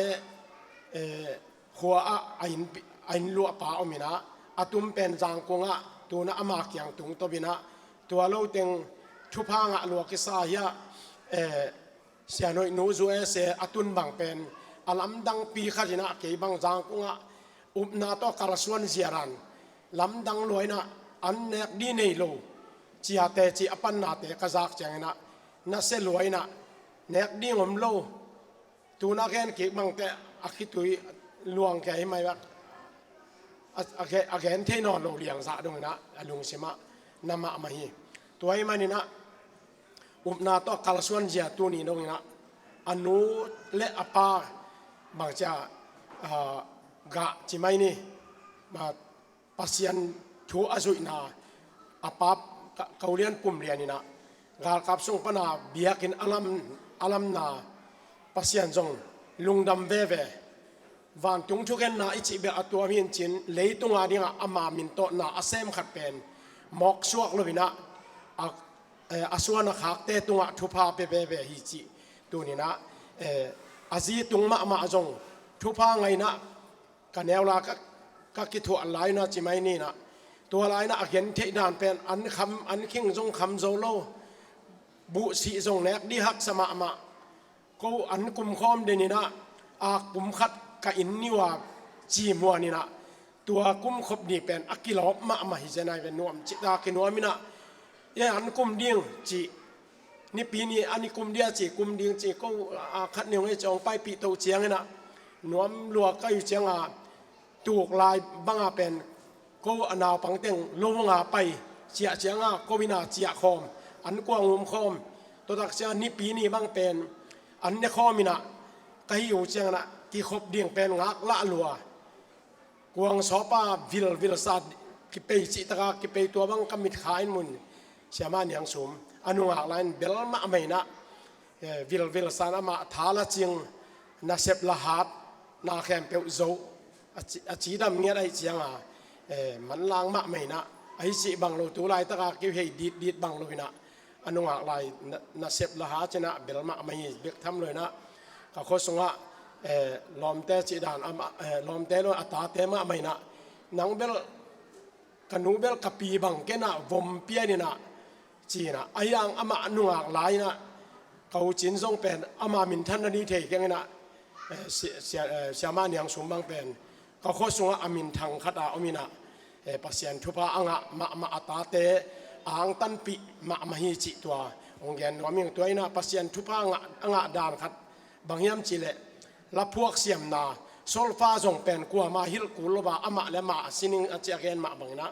eh, khua ah a inn, a inn luahpa om inah, a tum pen Zangkung ah tunah ama kiang tungto inah, tua lo teng thupha ngah lua kisa hiah, eh, Sianhoih nu zu ese a tun bang pen a lamdangpi khat inah kei bang Zangkung ah upna tawh kalsuan ziaran lamdang lua inah an nek di nei lo ciate ci a pannate ka zak ciang inah na se lua inah nek ding om lo. Tuna gen kik bangte a khitui luang kei mai bak a, a, ge-, a gen thei nawn lo liang zah dong inah a lungsimah na mahmah hi. Tua hi maninah upna tawh kalsuan zia tuni dong inah a nu le a pa bangcia, ah, gah ci mai ni, ah, Pasian thu a zuihna a pa ka-, Kaulian Pumlian inah galkap sung pana biakinn a lam, a lamna Pasian zong lungdam veve. vantung thukhenna i cih bek a tuam hi in cin, leitunga dingah ama min tawh na a sem khat pen mawk suak lo inah, a, eh, a suan a khakte tungah thupha pia veve hi cih tuninah, eh, a zi tung mahmah zong thupha ngainah ka neu la ka, ka kithuah lainah ci mai ninah, tua lainah a gen theih dan pen an kham, an khing zong kham zo lo, buhsih zong nek di haksa mahmah. Ko an kum khawm deninah, a kum khat ka inn ni uh a ci muaninah, tua kum khop ni pen a kilawp mahmah hi zenai ve, nuam cihta kinuam inah, e an kum ding cih, nipi ni an i kum dia cih, kum ding cih, ko a khat ni hong ei cih hong paipih toh cianginah, nuam lua ka hi uh cianga, tuk lai banga pen ko a naupang teng lo nga pai ciah cianga ko ina ciah khawm, an kuang um khawm, totak cianga nipi ni bang pen an ne khawm inah, ka hi uh cianginah kikhop ding pen ngak lah lua. Kuang sawpa vilvil sa kipei cihtaka kipei tua bang ka mitkha in mun, Siama Niang Sum a nungak lai in bel mahmah inah, eh, vilvil san amah tha la cing, nasep la hat, na khempeuh zo, a ci, a cidam ngiat ahi cianga, eh, manlang mahmah inah, ahi cih bang lo, tu laitaka kihei ditdit bang lo inah, a nungak lai na, nasep la hat cinah bel mahmah hi bek tham lo inah, ka khua sungah, eh, lawmte cih dan amah, eh, lawmte lo a tate mahmah inah, nang bel ka nu bel ka pi bang kenah vom pianinah cinah, a hiang amah nungak lai inah, ka u Cin zong pen ama minthan na ni thei kenginah, eh, si, sia, eh, Siama Niang Sum bang pen ka khua sungah a minthang khata om inah, eh, Pasian thupha a ngah mahmah a tate a angtanpih mahmah hi cih tua hong gen nuam ing. Tua inah Pasian thupha a ngah, a ngah dan khat bang hiam cihleh, laphuak siamna, solfa zong pen kuama hilh kul lo a, amah le amah a sining a ci a gen mah banginah,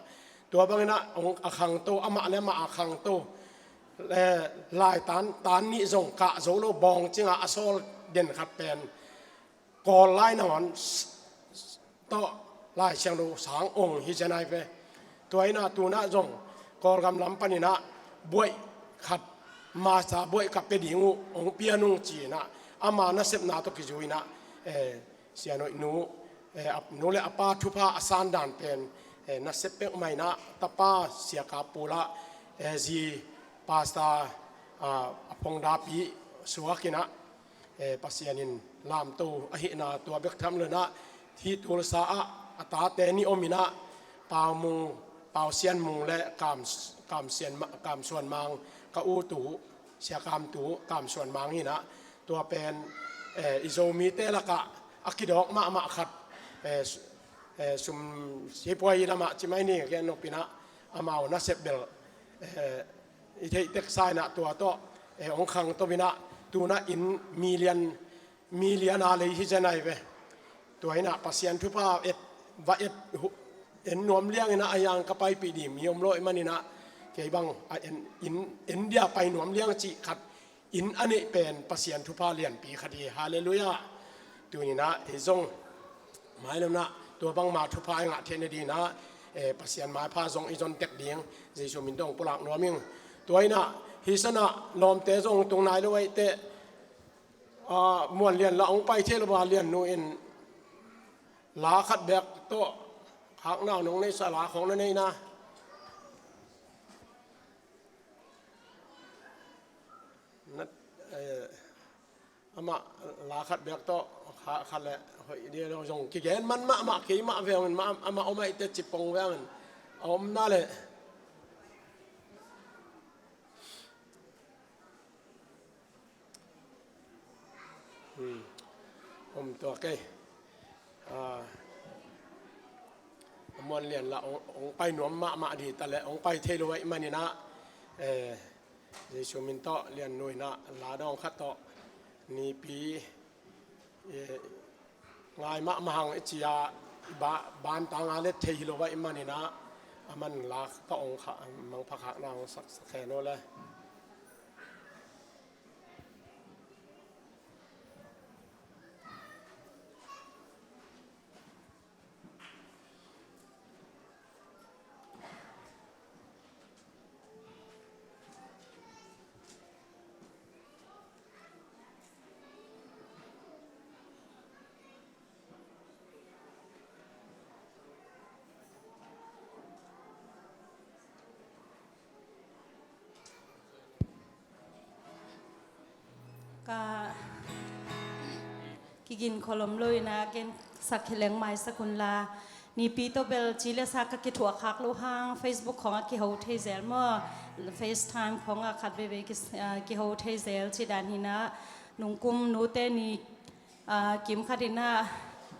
tua banginah hong a khangto, amah le amah a khangto, eh, laitan tan nih zong kah zo lo bawng cinga a sawl den khat pen Kawl lai nangawn tawh Lai Siangtho sang ong hi zenai ve. Tua inah tunah zong Kawlgam lam paninah buaih khat, masa buaih ka pia ding uh, ong pia nung cinah, ama nasepna tawh kizui inah, eh, Sianoih nu, eh, a nu le a pa thupha a san dan pen, eh, nasep pek mah inah, tapa Sia Kap Pul ah, eh, zi pasta, ah, a phongdapi suak inah, eh, Pasian in lamto ahihna tua bek tham lo inah, hih Tulsa ah a tate nih om inah, Pau Mung, Pau Sian Mung le Kam, Kam Sian Ma, Kam Suan Mang, ka u tu, Sia Kam tu, Kam Suan Mang inah, tua pen, eh, i Zomite lakah a kidawk mahmah khat, eh, su, eh, sum sipuai lamah ci mai ni gen nop inah, amau nasep bel, eh, i theih teksa inah tua tawh, eh, hong khangto inah, tunah inn million, million a lei hi zenai ve. Tua inah Pasian thupha et, va et, hu, en nuam liang inah a hiang ka paipih ding mi om lo i maninah, kei bang a en, inn, en dia pai nuam liang cih khat, inn a neih pen Pasian thupha lianpi khat hi. Halleluiah. Tuninah ei zong mailamnah tua bangma thupha i ngah theihna dinah, eh, Pasian maipha zong i zon tek ding Jesu min tawh hong pulak nuam ing. Tua inah hih sanah lawmte zong tung nai lo aih teh, ah, Muan Lian lah hong pai thei lo a, Lian nu in la khat bek tawh khakna uh nong neihsa, la khawng na neihna. Na, eh, amah la khat bek tawh kha, kha le hoih dia lo zong kigen man mahmah, keimah vengin mah, amah om aih teh cipong vengin a om na le. Hmm. Om tua kei. Ah, Muan Lian lah ong, ong pai nuam mahmah di ta le, ong pai thei lo aih maninah, eh, Jesu min tawh Lian nu inah la dawng khat tawh nipi, eh, ngai mahmah hang i ci a, ba, bantanga let thei hi lo aih maninah, a man la tawh ong kha, mangpha khakna ong sak, sak khen aw le. Kigin kholom lo ina gen sak hi leng maisak un la. Nipi tawh bel ci le sa ka kithuah khak lo hang Facebook khawngah kiho thei zel maw? FaceTime khawngah khat veve ki, ah, kiho thei zel ci dan hi ina. Nungkum nute ni, ah, kim khat ina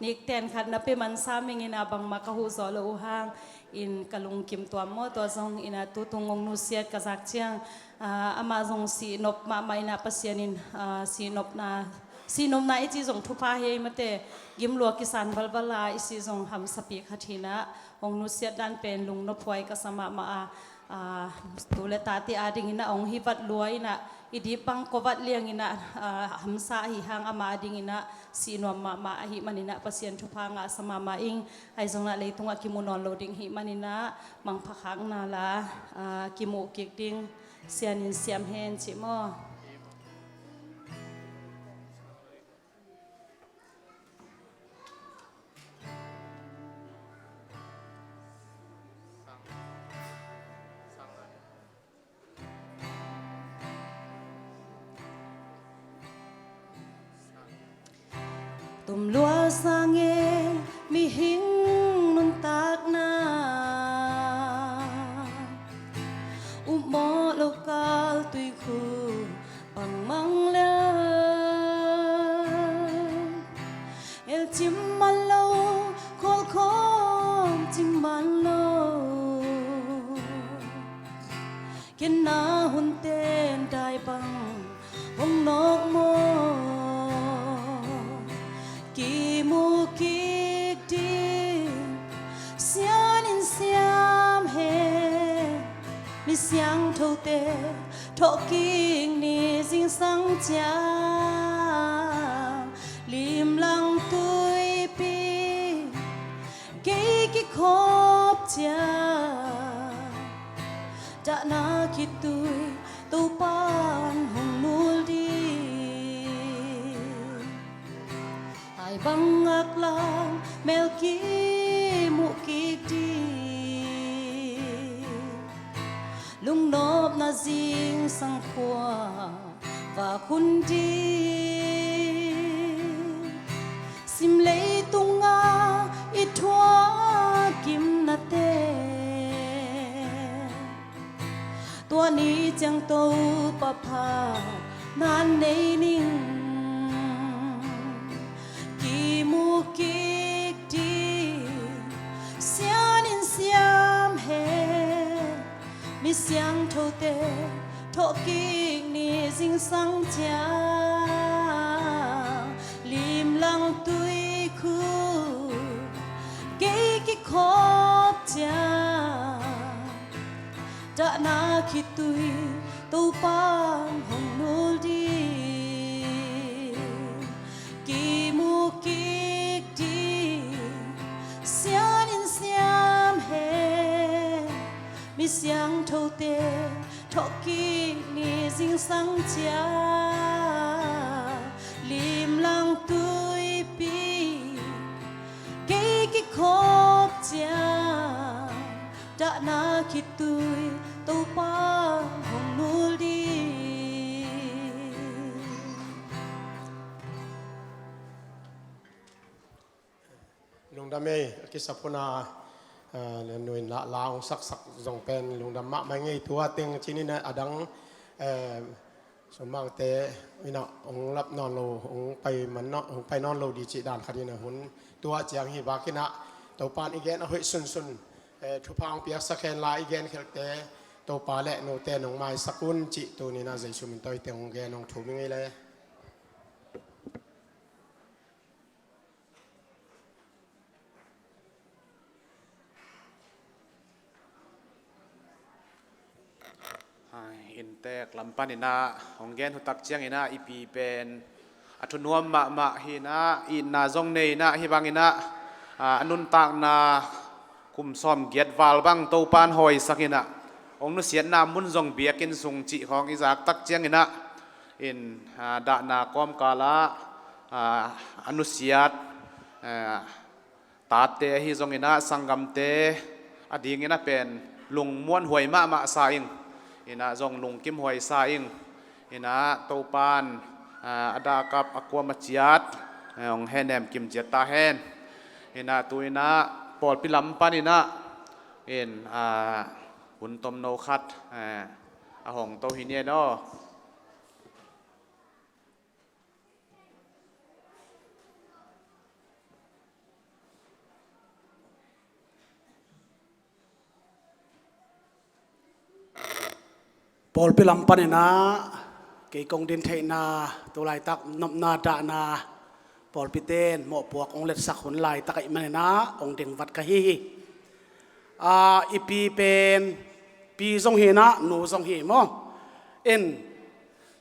nikten khat na pe mansa ming ina bangmah ka huh zawh lo uh hang in ka lungkim tuam maw? Tua zong ina tutung hong nusiat ka zak ciang, ah, amah zong sihnop mahmah ina Pasian in, ah, sihnopna sihnopna i ci zong thupha hi ei mate, gimlua kisan valval a i si zong hamsapi khat hi ina hong nusiat dan pen lungnophuai ka sa mahmah a, ah, tu le tate ading ina hong hi vat lua ina i dip bang ko vat liang ina, ah, hamsa ahi hang ama ading ina sihnuam mahmah ahi man ina Pasian thupha ngah sa mahmah ing. Ahi zong ina leitungah kimu nawn lo ding hi man ina mangpha khak na la, ah, kimuh kik ding Sian in siam hen cih maw? Tumlua sang e mihing nuntakna, upmawh lo kal tuikhu pang mang le, el cim man lo, khawl khawm cim man lo. Khenna hunten dai bang hong nawk maw? Kimu kik ding Sian in siam hen. Mi siangthote thawh kik ni zingsang ciang, limlang tuipi gei kikhop ciang, dahna khitui Topan hong nul ding. Ai bang ngaklang mel kimuh kik ding, lungnopna zingsang khua vak hun ding. Sim leitunga i thuak kimnate, tua ni ciang Topa phatna nei ning. Kimu kik ding Sian in siam hen. Mi siangthote thawh kik ni zingsang ciang, limlang tuikhu gei kikhop ciang, dahna khitui Topan hong nul ding. Kimu kik ding Sian in siam hen. Mi siangthote thawh kik ni zingsang ciang, limlang tuipi gei kikhop ciang, dahna khitui Topa hong nul ding. Lungdam ei, a kisap hun a, eh, nuin la, la hong saksak zong pen lungdam mahmah ing ei. Tua teng cinin a dang, eh, Sumangte ina hong lap nawn lo, hong pai man nawn, hong pai nawn lo ding cih dan khat ina hun tua ciang hi bak ina Topan i gen a hoih sunsun, eh, thupha hong piaksak hen la i gen khelhte Topa le note nong maisak un cih tuni ina Jesu min tawh i teng hong gen hong thum ing ei le. Inntek lam pan ina hong gen hun tak ciang ina i pi pen a thunuam mahmah hi ina, itna zong nei ina, hih bang ina, a, a nuntakna kum sawm giat val bang Topan hawisak ina hong nusiatna mun zong biakinn sung cih khawng i zak tak ciang ina in, a, dahna kawmkal ah, a, a nusiat, a, tate ahi zong ina sanggamte a ding ina pen lungmuanhuai mahmah sa ing, ina zong lungkimhuai sa ing. Ina Topan, a, a dah a kap a kuam a ciat eh, hong hehnem kim ciat ta hen. Inah tu inah pawlpi lam pan inah in, ah, hun tomno khat, eh, a hong to hi ni en aw. Pawlpi lam paninah kei kong din theihna, tu laitak nopna dahna pawlpite in mawhpuak hong letsak hun laitak ahih maninah hong ding vat ka hi hi. A, i pi pen pi zong hi inah nu zong hi maw? In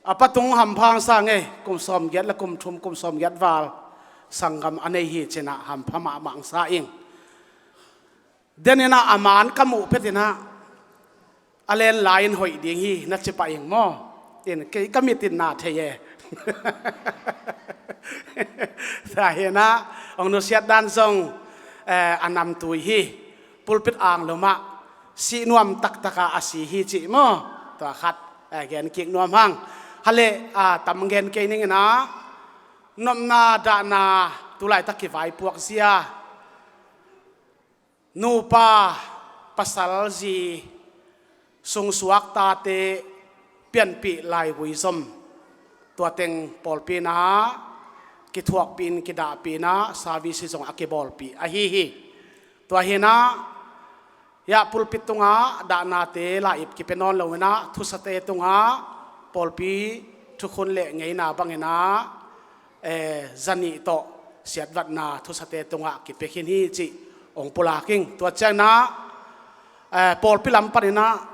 a patung hampha hong sa ing ei, kum sawmgiat le kum thum, kum sawmgiat val sanggam a nei hi cinah hampha mahmah hong sa ing. Deninah a man ka muh phetinah a len lai-in hoih ding hi na ci pah ing maw? In kei ka mit in na thei e. Tua hinah hong nusiat dan zong, eh, a namtui hi. Pulpit ang lumah sih nuam taktaka a si hi cih maw? Tua khat, eh, gen kik nuam hang. Hale, ah, tam gen kei ning inah nopna dahna tu laitak kivaipuak zia nupa pasal zi sungsuak tate pianpih laigui zom tua teng pawlpi inah kithuakpih in kidahpih inah service hi zong a kibawlpih ahi hi. Tua hinah hiah pulpit tungah dahnate lai-ip kipia nawn lo inah thusate tungah pawlpi thukhun le ngeina banginah, eh, zanih tawh siatvatna thusate tungah kipia khin hi cih hong pulak ing. Tua cianginah, eh, pawlpi lam paninah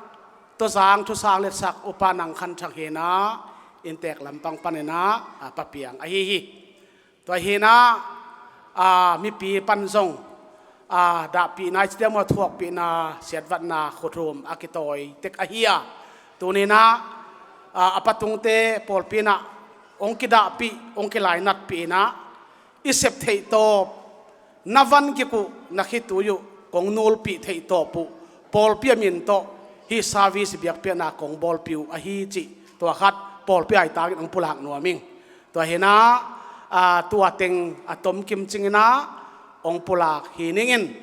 Tuzang thusang letsak upa Nang Khan Thang hinah inntek lampang paninah, ah, papiang ahi hi. Tua hinah, ah, mipi pan zong, ah, dahpihna i ci diam aw, thuakpihna siatvatna khuthum a kitawi tek ahi a. Tuninah, ah, a patungte pawlpi inah hong kidahpih, hong kilainatpih inah i sep theih tawp, na van kik uh, na khitui uh kong nulpih theih tawp uh, pawlpi a min tawh hih service biakpiakna kong bawlpih uh ahi cih tua khat pawlpi aitangin hong pulak nuam ing. Tua hinah, ah, tua teng a tomkim cinginah hong pulak hi ningin,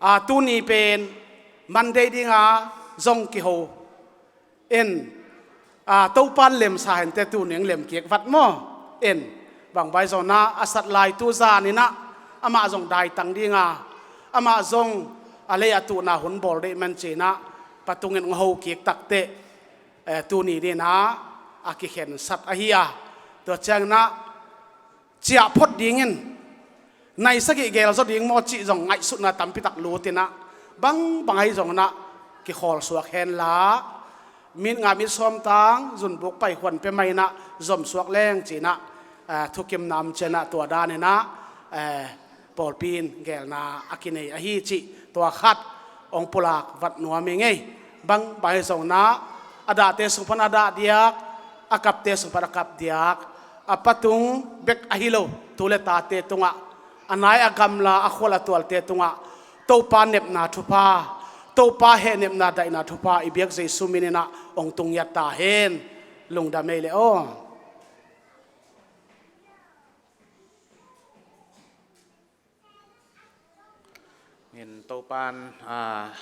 ah, tuni pen Monday dinga zong kiho in, ah, Topan lemsa hente, tuni hong lemkik vat maw? In bangbai zonah a sat lai tu zaninah amah zong daitang dinga, amah zong a lei a tuhna hun bawl deih man cinah patungin hong hokik takteh, eh, tuni dinah a kikhensat ahi a. Tua cianginah ciah phot dingin nai sagih gel zaw ding maw cih zong ngaihsutna tampitak lutinah bangbang ahi zonginah kikhawl suak henla, mit ngah mit sawm tang zunbuk pai huan pia mah inah zom suak leng cinah, eh, thukimna om cianah tua daninah, eh, pawlpi in gelna a kinei ahi cih tua khat hong pulak vat nuam ing ei. Bangbang ahi zonginah a dahte sung pan a dah diak, a kapte sung pan a kap diak, a patung bek ahi lo tu le tate tungah, a nai a gamla a khual a tualte tungah Topa nepna thupha, Topa hehnepna daihna thupha i biak Jesu min inah hong tungngiat ta hen. Lungdam ei le aw. In Topan, ah,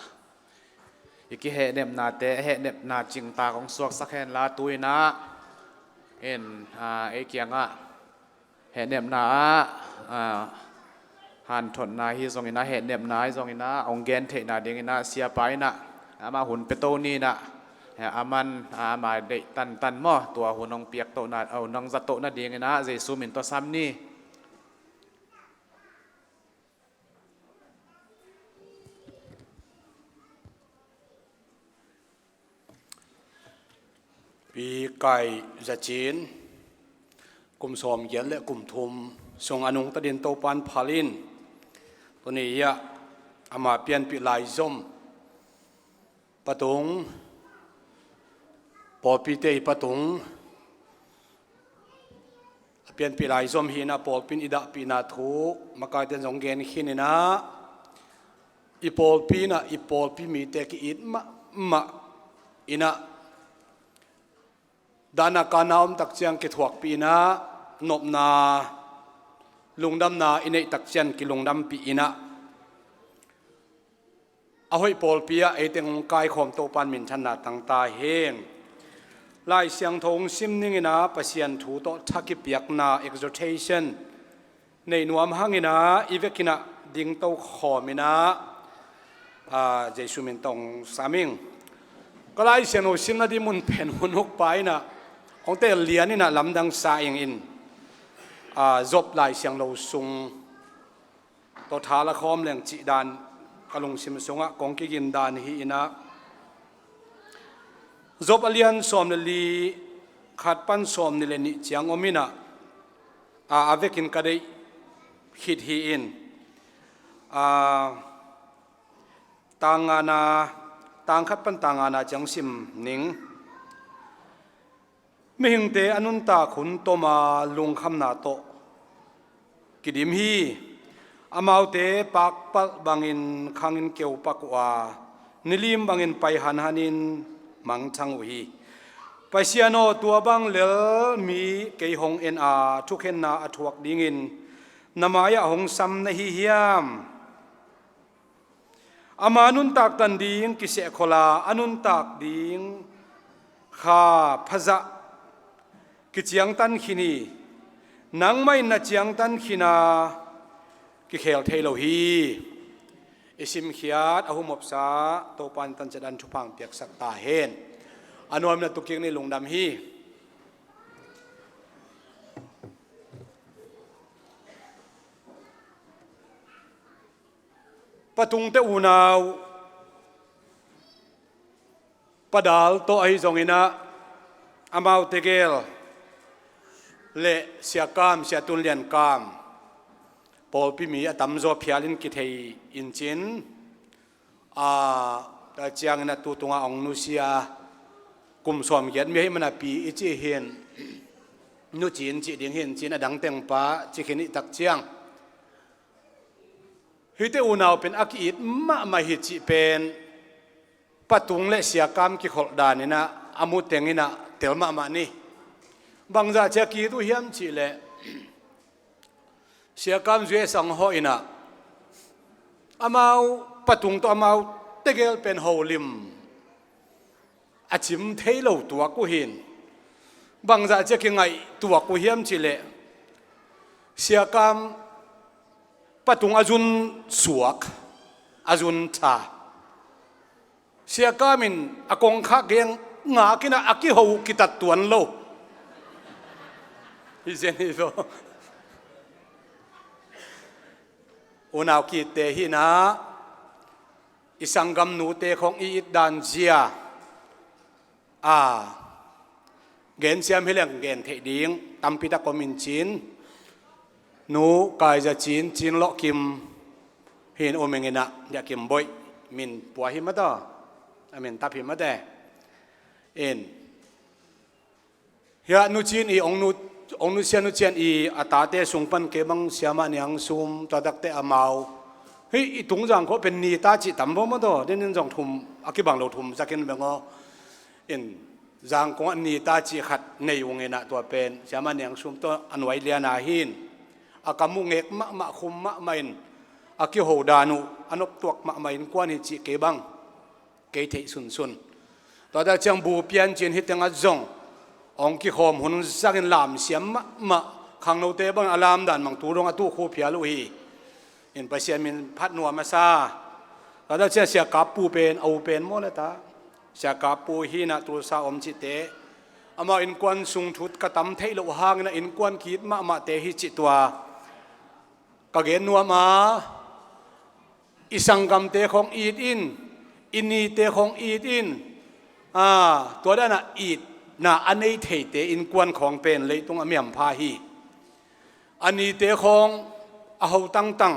i kihehnepnate a hehnepna cingtak hong suaksak henla tu inah in, ah, ei kiangah hehnepna ah, ah, hanthotna hi zonginah, hehnepna hi zonginah hong gen theihna dinginah siapa inah amah hun pia to ni inah, eh, aman, ah, ama deih tantan maw, tua hun hong piak tohna, ah, hun hong za tohna dinginah Jesu min tawh sam ni. Pi Kai Za Cin, kum sawmgiat le kum thum sung a nungta dingin Topan phal in, tuni hiah ama pianpih laizom patung, pawlpite i patung a pianpih laizom hi inah pawlpi in i dahpihna thu makaite in zong gen khin inah, i pawlpi inah i pawlpi mite ki-it mahmah inah dahna kana om tak ciang kithuakpih inah nopna Lungdamna i neih tak ciang kilungdampih in ah, a hoih pawlpi ah ei teng hong kaikhawm Topa'n minthanna tang ta hen. Lai Siangtho hong sim ning in ah, Pasian thu tawh tha kipiakna, exhortation, nei nuam hang in ah, i vek in ah dingto khawm in ah, aa, Jesu min tawh hong sam ing. Ka Lai Siangtho simna ding mun pen hun huk pa in ah, hong tel lian in ah lamdang sa ing in, aa, Job Lai Siangtho sung tawh tha la khawm leng cih dan ka lungsim sungah kong kigin dan hi in ah, Job a lian sawm le li, khat pan sawm nih le nih ciang om in ah, a, a vekin ka deih khit hi in, a, tang ngana, tang khat pan tang ngana ciang sim ning. Mihingte a nuntak hun tawm a lungkhamna tawh kidim hi. Amaute pakpalh bangin khangin keupak uh a, nilim bangin pai hanhanin mangthang uh hi. Pasian aw, tua bang lel mi kei hong en a, thukhenna a thuak dingin na mai-ah hong sam na hi hiam? Ama nuntak tan ding kisehkhol a, a nuntak ding kha phazah kiciangtan khin hi. Nangmah in na ciangtan khin a, kikhel thei lo hi. I simkhiat a humopsa Topa'n tan ciat an thupha piaksak ta hen. A nuam in ah tu kik ni, lungdam hi. Patungte unau, Pa Dal tawh ahi zongin ah, amaute gel le Sia Kam, Sia Tun Lian Kam, pawlpi mi a tamzaw phialin kithei in cin, a, tua ciangin ah tu tungah hong nusia, kum sawmgiat mi ahih man a pi i cih hi in, nucin cih ding hi in cin, a dang teng pa ci khin i tak ciang, hihte unau pen a ki-it mahmah hi cih pen Patung le Sia Kam kikholh dan in ah a mu teng in ah tel mahmah ni. Bangzah ciang a ki-it uh hiam cih leh, Sia Kam U S a hong hawh in ah, amau Patung tawh amau tegel pen holim a cim thei lo tuak uh hi in. Bangzah ciang a kingaih tuak uh hiam cih leh, Sia Kam Patung a zun suak, a zun tha. Sia Kam in a kongkhak geng ngak in ah a kiho uh kitat tuan lo. Hi zen hi lo. Unau, ki-itte hi in ah, i sanggamnute khawng i it dan zia, a, gensiam hi leng gen theih ding tampi tak om in cin, Nu Kai Za Cin, Cin Lawh Kim hi in, U Meng in ah, Sia Kim Boih, min pua hi mah ta, a min tap hi mah te. In, hiah Nu Cin i, ong nu, ong nusia Nu Cin i a tate sung pan kei bang Siamah Niang Sum, tua takte amau, hih i Tungzang khua pen Nita cih tam baw maw taw, den in zong thum, a kibang lo thum zakin beng aw. In, Zangkong ah Nita cih khat nei ung in ah, tua pen Siamah Niang Sum tawh a nuai lian a hi in, a kam uh ngek mahmah, khum mahmah in, a kiho dan uh a noptuak mahmah innkuan hi cih kei bang kei theih sunsun. Tua tak ciang bu pian cin hi teng ah zong ong kikhawm hun zangin lamsiam mahmah, khangnote bang a lam dan bang tu dong a tu khu phial uh hi. In, Pasian min phat nuam a sa. Tua tak ciang Sia Kap Pu pen, a u pen maw le ta, Sia Kap Pu hi in ah Tulsa om cihte, amau innkuan sung thu ka tam theih loh hangin ah innkuan ki-it mahmahte hi cih tua ka gen nuam a, i sanggamte khawng it in, i nite khawng it in, a, tua dan a itna a nei theite innkuan khawng pen leitung a mi hampha hi. A nite khawng a ho tangtang,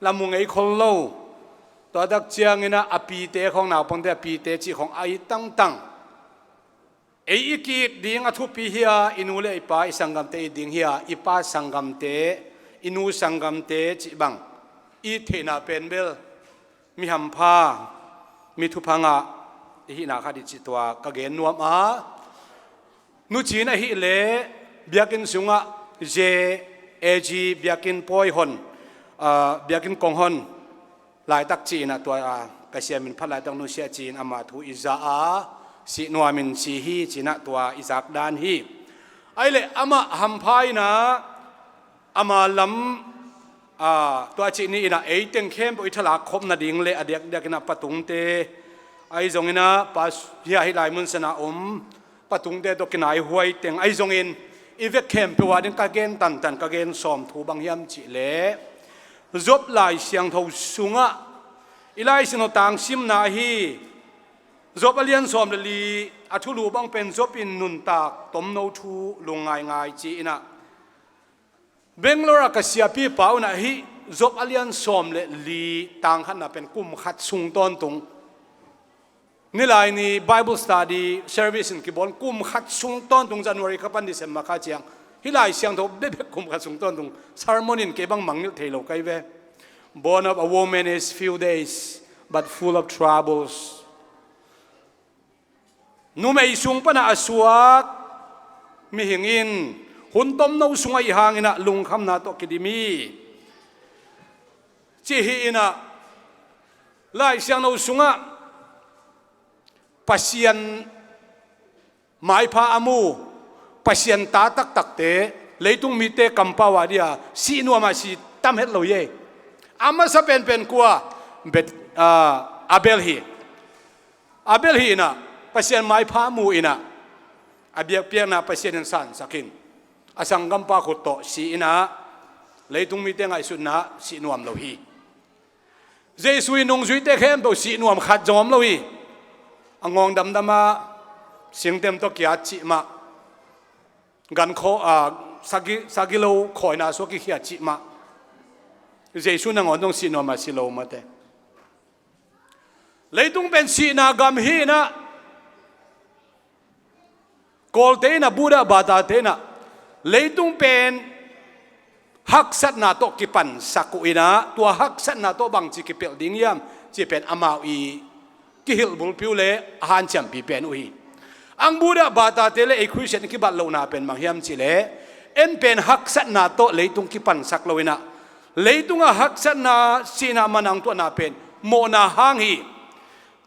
la mu ngei khol lo, tua tak ciangin ah a pite khawng, naupangte a pite cih khawng a it tangtang. Ei i ki-it ding a thupi hi a, i nu le i pa, i sanggamte it ding hi a, i pa sanggamte, i nu sanggamte cih bang it theihna pen bel mi hampha, mi thupha ngah i hihna khat hi cih tua ka gen nuam a. Nu Cin ahih leh biakinn sungah ze A G biakinn pawi hon, ah, biakinn kong hon laitak ci-in ah tua, ah, Pasian min phat laitak nusia ci-in ama thu i za a, sih nuamin si hi ci-in ah tua i zak dan hi. Ahih leh amah hampha in ah ama lam, ah, tua cih ni-in ah ei teng khempeuh i thalak khop nading le a diakdiakin ah patungte, ahi zongin ah pas-, hih, hih lai mun san a om patungte tawh kinaihuai teng, ahi zongin i vek khempeuh ah ding ka gen tantan, ka gen sawm thu bang hiam cih leh, Job Lai Siangtho sungah, i Lai Siangtho tangsimna ahi Job a lian sawm le li, a thulu bang pen Job in nuntak tomno thu lungngaingai ci-in ah, Bangalore ah ka siapipa un ah hih Job a lian sawm le li tang khatna pen kum khat sung tawntung, nilai ni Bible study service in kibawl kum khat sung tawntung, January kha pan December kha ciang, hih Lai Siangtho bekbek kum khat sung tawntung sermon in kei bang mangngilh thei lo ka hi ve. Born of a woman is few days, but full of troubles. Numei sung pan ah a suak mihing in hun tomno sungah i hangin ah lungkhamna tawh kidim hi, ci hi-in ah, Lai Siangtho sungah Pasian maipha a mu, Pasian ta taktakte, leitung mite kampau a dia sih nuam a si tam het lo hi. A masa penpen kua, Bet-, ah, Abel hi. Abel hi-in ah Pasian maipha mu in ah, a biakpiakna Pasian in sansak in, a sanggampa khut tawh si in ah, leitung mite ngaihsutna ah sih nuam lo hi. Jesu in nungzuite khempeuh sih nuam khat zong om lo hi. A ngawng damdam a, singtem tawh kiat cih mah, gan khaw, ah, sagi, sagilo khawina sua kikhia cih mah, Jesu nangawn zong sih nuam a si lo mate. Leitung pen sihna gam hi-in ah, Kawlte in ah, Buddha bata te in ah, leitung pen haksatna tawh kipansak uh in ah, tua haksatna tawh bangci kipelh ding hiam cih pen amau i kihilh bulpi uh le a hanciampi pen uh hi. Ang Buddha bata te le ei Khristian i kibat lohna pen bang hiam cih leh, en pen haksatna tawh leitung kipansak lo in ah, leitung a haksatna, sihna, manang tuahna pen mawhna hang hi.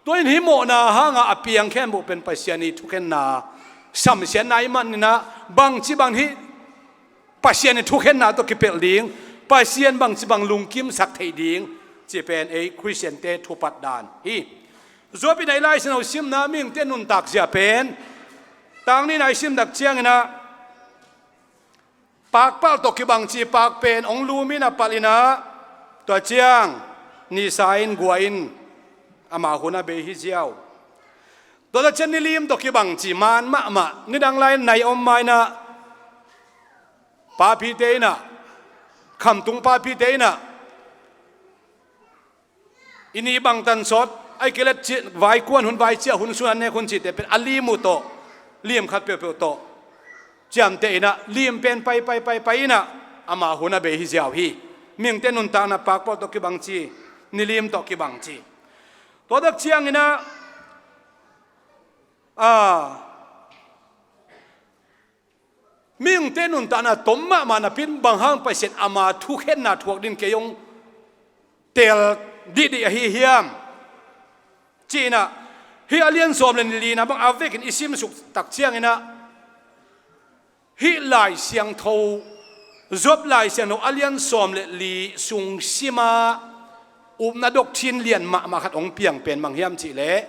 Tua in hih mawhna hang a a piang khempeuh pen Pasian i thukhenna samsiatna ahih manin ah, bangci bang hih Pasian i thukhenna tawh kipelh ding, Pasian bangci bang lungkimsak theih ding, cih pen ei Khristiante thupat dan hi. Job in ah i Lai Siangtho simna mihingte nuntak zia pen, tang nihna i sim tak ciangin ah, pakpalh tawh kibangci, pakpen hong lum in a palh in ah, tua ciang nisa in, gua in, ama hun a bei hi ziau. Tua tak ciang nilim tawh kibangci, man mahmah, nidang lai nai om ma in ah, papite in ah, khamtung papite in ah, i ni bangtan sawt, ahih kei leh ci-, vaikuan hun, vaicia hun, sun an nek hun cihte pen a lim uh tawh, lim khat peuhpeuh tawh ciamteh in ah, lim pen pai, pai, pai, pai in ah, ama hun a bei hi ziau hi. Mihingte nuntakna pakpalh tawh kibangci, nilim tawh kibangci. Tua tak ciangin ah, a, mihingte nuntakna tom mahmah napi-in bang hang Pasian ama thukhenna thuak ding kei hong teel dihdih ahi hiam, ci-in ah, hih a lian sawm le lina bang a vekin i simsuk tak ciangin ah, hih Lai Siangtho, Job Lai Siangtho a lian sawm le li sung sim a, upna doctrine lian mahmah khat hong piang pen bang hiam cih leh,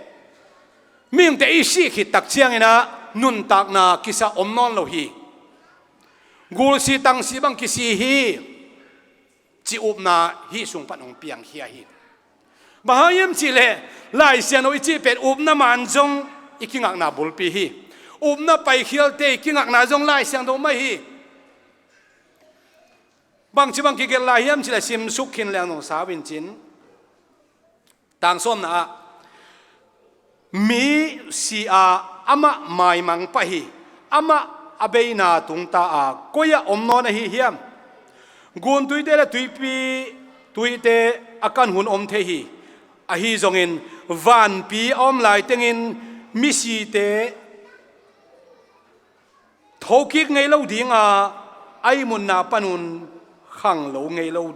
mihingte i sih khit tak ciangin ah nuntakna kisa om nawn lo hi. Gulsi tangsi bang kisi hi, cih upna hih sung pan hong piangkhia hi. Bang hang hiam cih leh, Lai Siangtho i cih pen upna man zong i kingakna bulpi hi. Upna paikhialte i kingakna zong Lai Siangtho mah hi. Bangci bang kigelh lai hiam cih leh, simsuk khin leng zong sau in cin. Tang sawmna ah, mi si a amah maimang pah hi. Amah a beina tungta a koi-ah om nawn ahi hiam? Guntuite le tuipi tuite a kan hun om thei hi. Ahi zongin vanpi a om lai tengin misite thokik ngei lo ding a, a ihmutna panun khang lo ngei lo,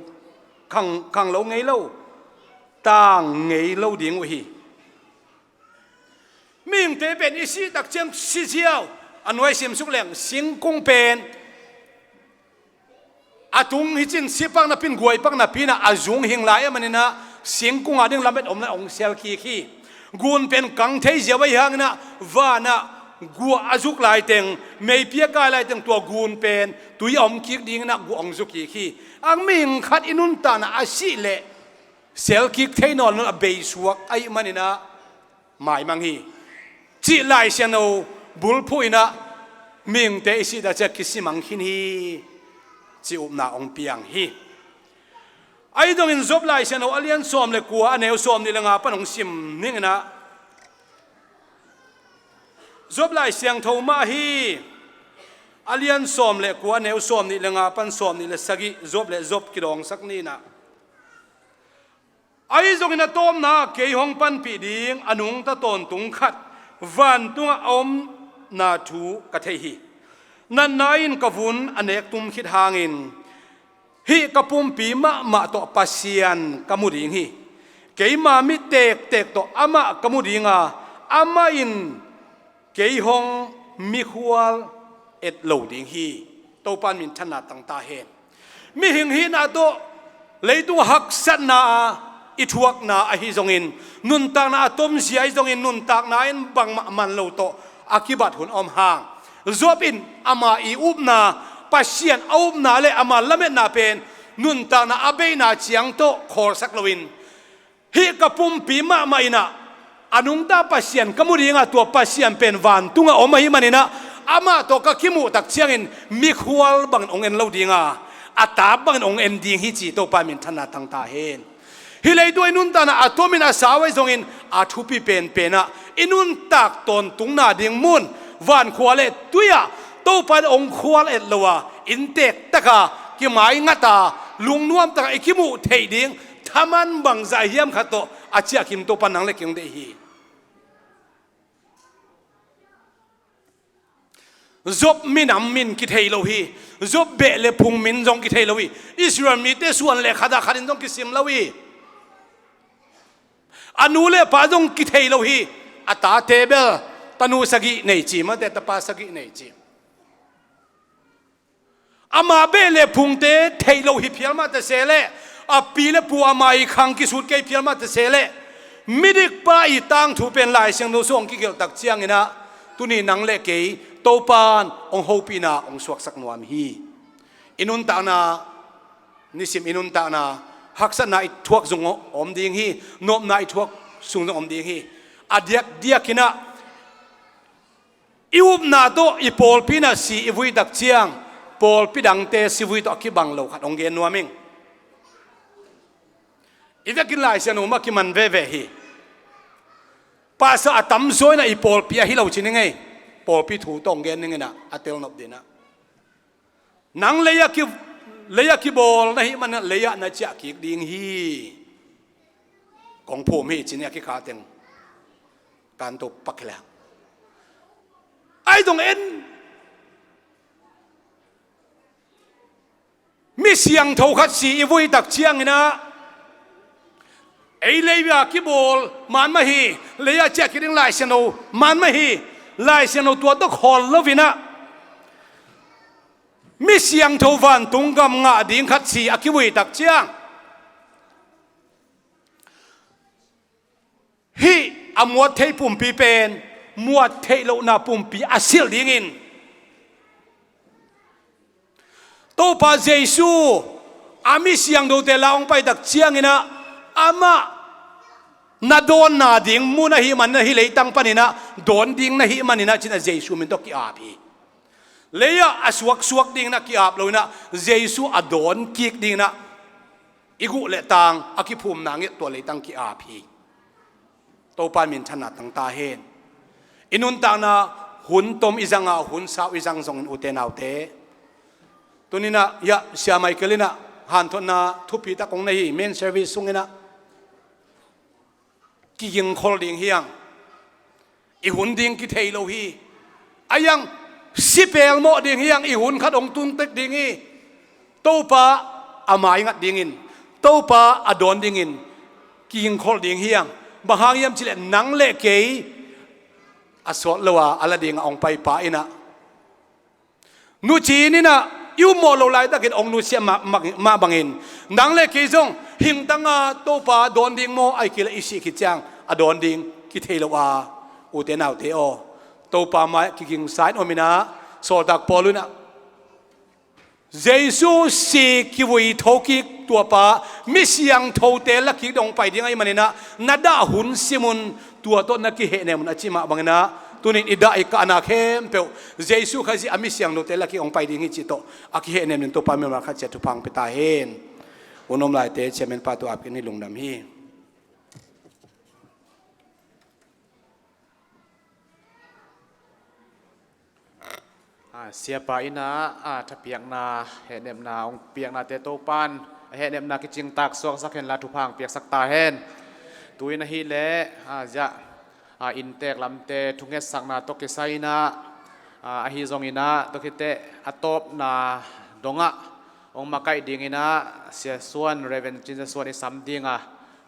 khang, khang lo ngei lo, tang ngei lo ding uh hi. Mihingte pen i sih takciang si ziau, a nuai simsuk leng singkung pen a tung hi cin, si pak napi in, guai pak napi in ah a zung hing lai ahih manin ah singkung a ding lamet om lai hong sel kik hi. Gun pen kang thei ziau ahih hangin ah van ah gua a zuk laiteng, meipi a kai laiteng tua gun pen tui a om kik dingin ah gua hong zu kik hi. Ang mihing khat i nuntakna a sih leh sel kik thei nawn lo, a beisuak ahih manin ah maimang hi, cih Lai Siangtho bulphuh in ah mihingte i sih takciang kisimang khin hi, cih upna hong piang hi. Ahi zongin Job Lai Siangtho a lian sawm le kua, a neu sawm nih le nga pan hong sim ning in ah, Job Lai Siangtho mah hi. A lian sawm le kua, a neu sawm nih le nga pan sawm nih le sagih, Job le Job kidawngsak ni in ah. Ahi zongin a tawpna kei hong panpih ding a nungta tawntung khat vantungah a omna thu ka thei hi. Natna in ka vun a nek tum khit hangin hih ka pumpi mahmah tawh Pasian ka mu ding hi. Keima mit tektek tawh amah ka mu ding a, amah in kei hong mikhual et lo ding hi. Topa in minthanna tang ta hen. Mihing hihna tawh leitung haksatna a i thuakna ahi zongin, nuntakna a tomzia ahi zongin, nuntakna in bangmah man lo tawh a kibat hun a om hang, Job in ama i upna, Pasian a upna le ama lametna pen nuntakna a beina ciang tawh khawlsak loin, hih ka pumpi mahmah in ah a nungta Pasian ka mu ding a, tua Pasian pen vantungah om ahih manin ah amah tawh ka kimuh takciangin mikhual bangin hong en lo ding a, a tap bangin hong en ding hi, ci Topa in minthanna tang ta hen. Hih leitung i nuntakna a tomin a sau ahi zongin a thupi penpen ah i nuntak tawntungna ding mun, vankhua le tui ah Topa in hong khual et lo a, inntek taka kimai ngat a, lungnuam taka i kimuh theih ding thaman bangzah hiam khat tawh a ciahkhim Topa in nang le kei hong deih hi. Job minam min kithei lo hi. Job beh le phung min zong kithei lo hi. Israel mite suan le khat ah khat in zong kisim lo hi. A nu le pa zong kithei lo hi. A tate bel tanu sagih nei ci, mate tapa sagih nei ci. Ama beh le phungte theih loh hi phial mah ta se leh, a pi le pu ama i khang kisut kei phial mah ta se leh, midikpa i tangthu pen Lai Siangtho sung hong kigelh tak ciangin ah, tuni nang le kei Topa'n hong hopihna hong suaksak nuam hi. I nuntakna nisim, i nuntakna haksatna i thuak sung om ding hi, nopna i thuak sung zong om ding hi. A diakdiakin ah, i upna tawh i pawlpi in ah si i vui tak ciang, pawlpi dangte si vui tawh a kibang lo khat hong gen nuam ing. I vekin Lai Siangtho mah kiman veve hi. Pastor a tamzaw in ah i pawlpi ahi lo ci ning ei. Pawlpi thu tawh hong gen ning in ah, a tel nop ding ah. Nang lei a ki, lei a kibawl na hih manin ah lei ah na ciah kik ding hi. Kong phum hi ci-in a kikal teng kan to pak hi leh. Ai dong en. Mi siangtho khat si i vui tak ciangin ah, ei lei a kibawl man mah hi, lei ah ciah kik ding Lai Siangtho man mah hi. Lai Siangtho tua tawh khawl lo in ah, mi siangtho vantung gam ngah ding khat si a kivui tak ciang, hih a muat theih pumpi pen muat theih lohna pumpi a silh dingin, Topa Jesu a mi siangthote la hong pai tak ciangin ah, amah na dawnna ding mun ahih manin ah, hih leitang panin ah dawn ding na hih manin ah ci-in ah Jesu min tawh ki-ap hi. Lei ah a suaksuak dingin ah ki-ap lo in ah, Jesu a dawn kik dingin ah i guh le tang a kiphumna ngiat tua leitang ki-ap hi. Topa minthanna tang ta hen. I nuntakna hun tom i zang a, hun sau i zang zongin, ute naute, tuni-in ah, ya, Sia Michael in ah hanthotna thupi tak hong nei hi, main service sungin ah. Kigingkhol ding hi hang. I hun ding kithei lo hi. A yang, si pelmawh ding hi hang, i hun khat hong tun tek ding hi. Topa a maingat dingin, Topa a dawn dingin kigingkholh ding hi hang. Bang hang hiam cih leh nang le kei a sawt lo a, a la ding a hong paipa in ah, nuci in ah i upmawh loh laitakin hong nusiat mah, mah, mah bangin, nang le kei zong hingtang a Topa dawn ding maw, ahih kei leh i sih khit ciang a dawn ding kithei lo a, ute naute aw. Topa mai-ah kigingsa in om in ah, sawltak Paul in ah, Jesu si kivui thokik tuapa, mi siangthote lakik dong pai ding ahih manin ah, na dah hun sim un, tua tawh na kihehnem un a cih mah bangin ah, tuni-in i dah i kahna khempeuh Jesu Khazih a mi siangthote lakik hong pai ding hi cih tawh a kihehnem ding Topa mimal khat ciat thupha hong pia ta hen. Hun om laite, chairman pa tawh ap kik ni, lungdam hi. A, siapa in ah, a, thapiakna, hehnepna hong piaknate Topa'n a hehnepna kicingtak suaksak hen la, thupha hong piaksak ta hen. Tu-in ahih leh, a, ziah, a, inntek lamte thungetsakna tawh kisai in ah, a, ahi zongin ah, tua khit teh a tawpna dongah hong makaih dingin ah, Sia Suan, Reverend Cin Sia Suan i sam ding a,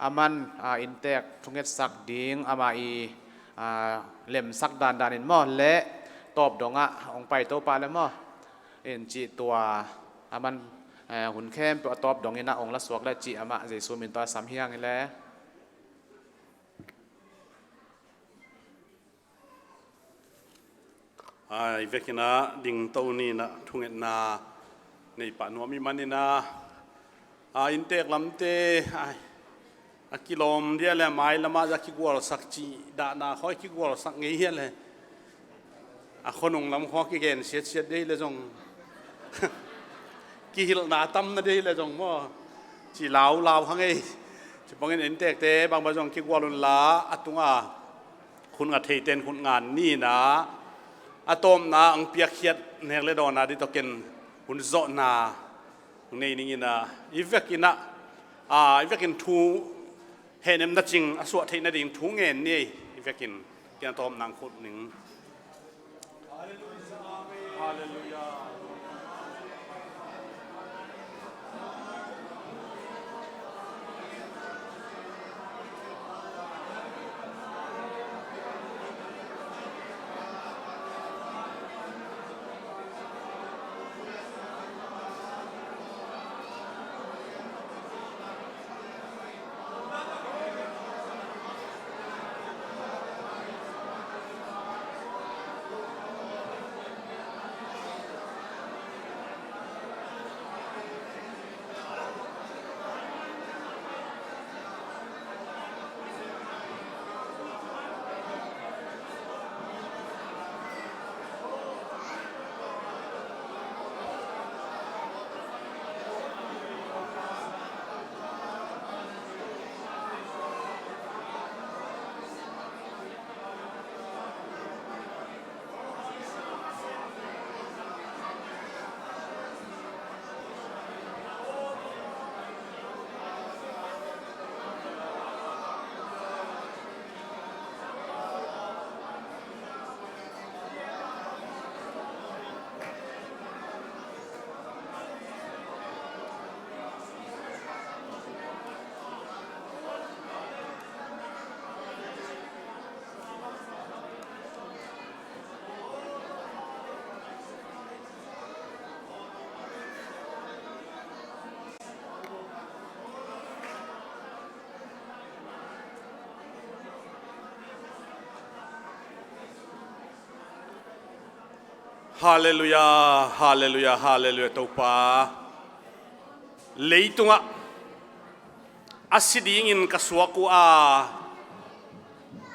aman, a, inntek thungetsak ding, amah i, a, lemsak dandan in maw, le tawp dongah hong pai to pah le maw, in cih tua, aman, eh, hun khempeuh a tawp dongin ah hong la suak le cih amah Jesu min tawh a sam hi hang hi le. Ai, vekin ah dingto ni in ah thungetna nei pah nuam i hih manin ah, a, inntek lamte, ai, a kilawm dia le, mai lamah a kigualsak cih dahna khawng kigualsak ngei hi a le, a khonung lam khawng kigen siatsiat dei le zong, kihilhna tamna dei le zong maw, ci laulau hang ei. Ci bangin inntekte bangbang zong kigual unla, a tunga khut nga theite in khut nga ni in ah, a tawpna hong piakkhiat nek le dawnna ding tawh ken hun zawhna hong nei ning in ah, i vekin ah, a, i vekin thu hehnepna cing a suah theih nading thu ngen ni ei. I vekin ken a tawpna hong khut ning. Halleluiah. Halleluiah, halleluiah, halleluiah, Topa. Leitungah a si dingin ka suak uh a,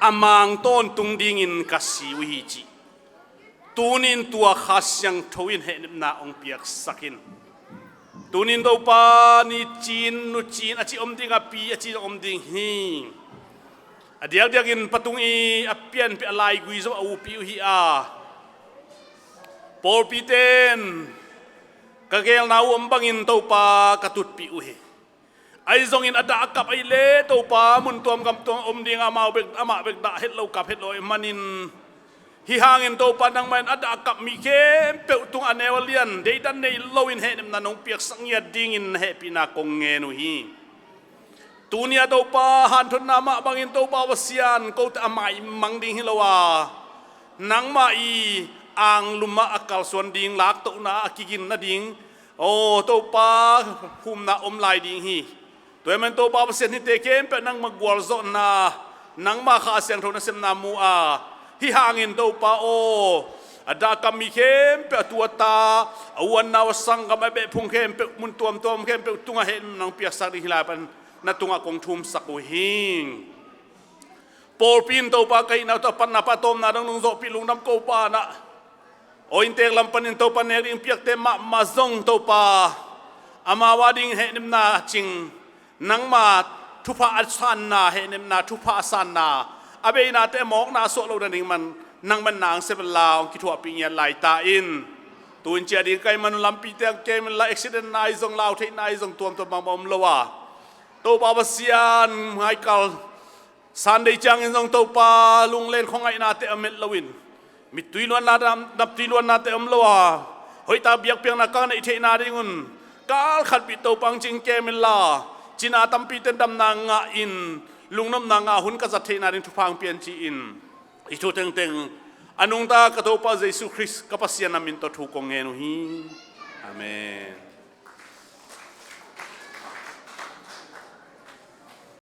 a mang tawntung dingin ka si uh hi, cih. Tunin tua Kha Siangtho in hehnepna hong piaksak in. Tunin Topa, ni cin, nu cin, a ci om ding a, pi a ci om ding hi. A diakdiakin patung i a pianpih a laigui zong a upih uh hi a, pawlpite in ka geelna uh om bangin Topa ka tutpih uh hi. Ahi zongin a dah a kap ahih leh Topa, mun tuam gam tuam om ding a, amau bek, amah bek dah het lo, kap het lo ahih manin, Hih hangin Topa, nangmah in a dah a kap mi khempeuh tungah a neu a lian deidan nei loin hehnepna nong piaksak ngiat dingin na hehpihna kong ngen uh hi. Tuni-ah Topa, hanthotna mah bangin Topa Pasian, kote a maimang ding hi lo a, nangmah i anglum ah a kalsuan ding, laktohna a kigin nading, aw Topa, humna om lai ding hi. Tua ahih manin Topa Pasian, hihte khempeuh nangmah gualzawhna, nangmah Kha Siangtho nasepna mu a, hih hangin Topa aw, a dah a kap mi khempeuh, a tu a ta, a u a nau, a sanggam, a behphung khempeuh, mun tuamtuam khempeuh tungah hehnepna nong piaksak ding hih lai pan na tungah kong thumsak uh hi. Pawlpi in Topa, ka hihna uh tawh a patna pan a tawpna dong nong zawhpih lungdam ko, Pa na. Aw, inntek lam panin Topa nek ding piakte mahmah zong Topa, amau a ding hehnepna cing, nangma thupha a sanna, hehnepna thupha a sanna, a beinate a mawkna a suah loh nading man nangman na hong sem inla, hong kithuahpih ngiat lai ta in. Tu-in ciah ding ka hih man un lampite ah kem inla, accident-na ahi zong, lau theihna ahi zong, tuamtuam bangmah om lo a, Topa Pasian, ngaikal Sunday ciangin zong Topa, lunglen khuangaihnate a met loin, mittui luanna, nap-, naptui luannate om lo a, hoihtak biakpiakna ka neih theihna ding un kal khatpih Topa hong cing kem inla, cina tampite in damna ngahin, lungnopna ngah hun ka zat theihna ding thupha hong pia in, ci-in hih thu tengteng a nungta ka Topa Jesu Khrist ka Pasian na min tawh thu kong ngen uh hi. Amen.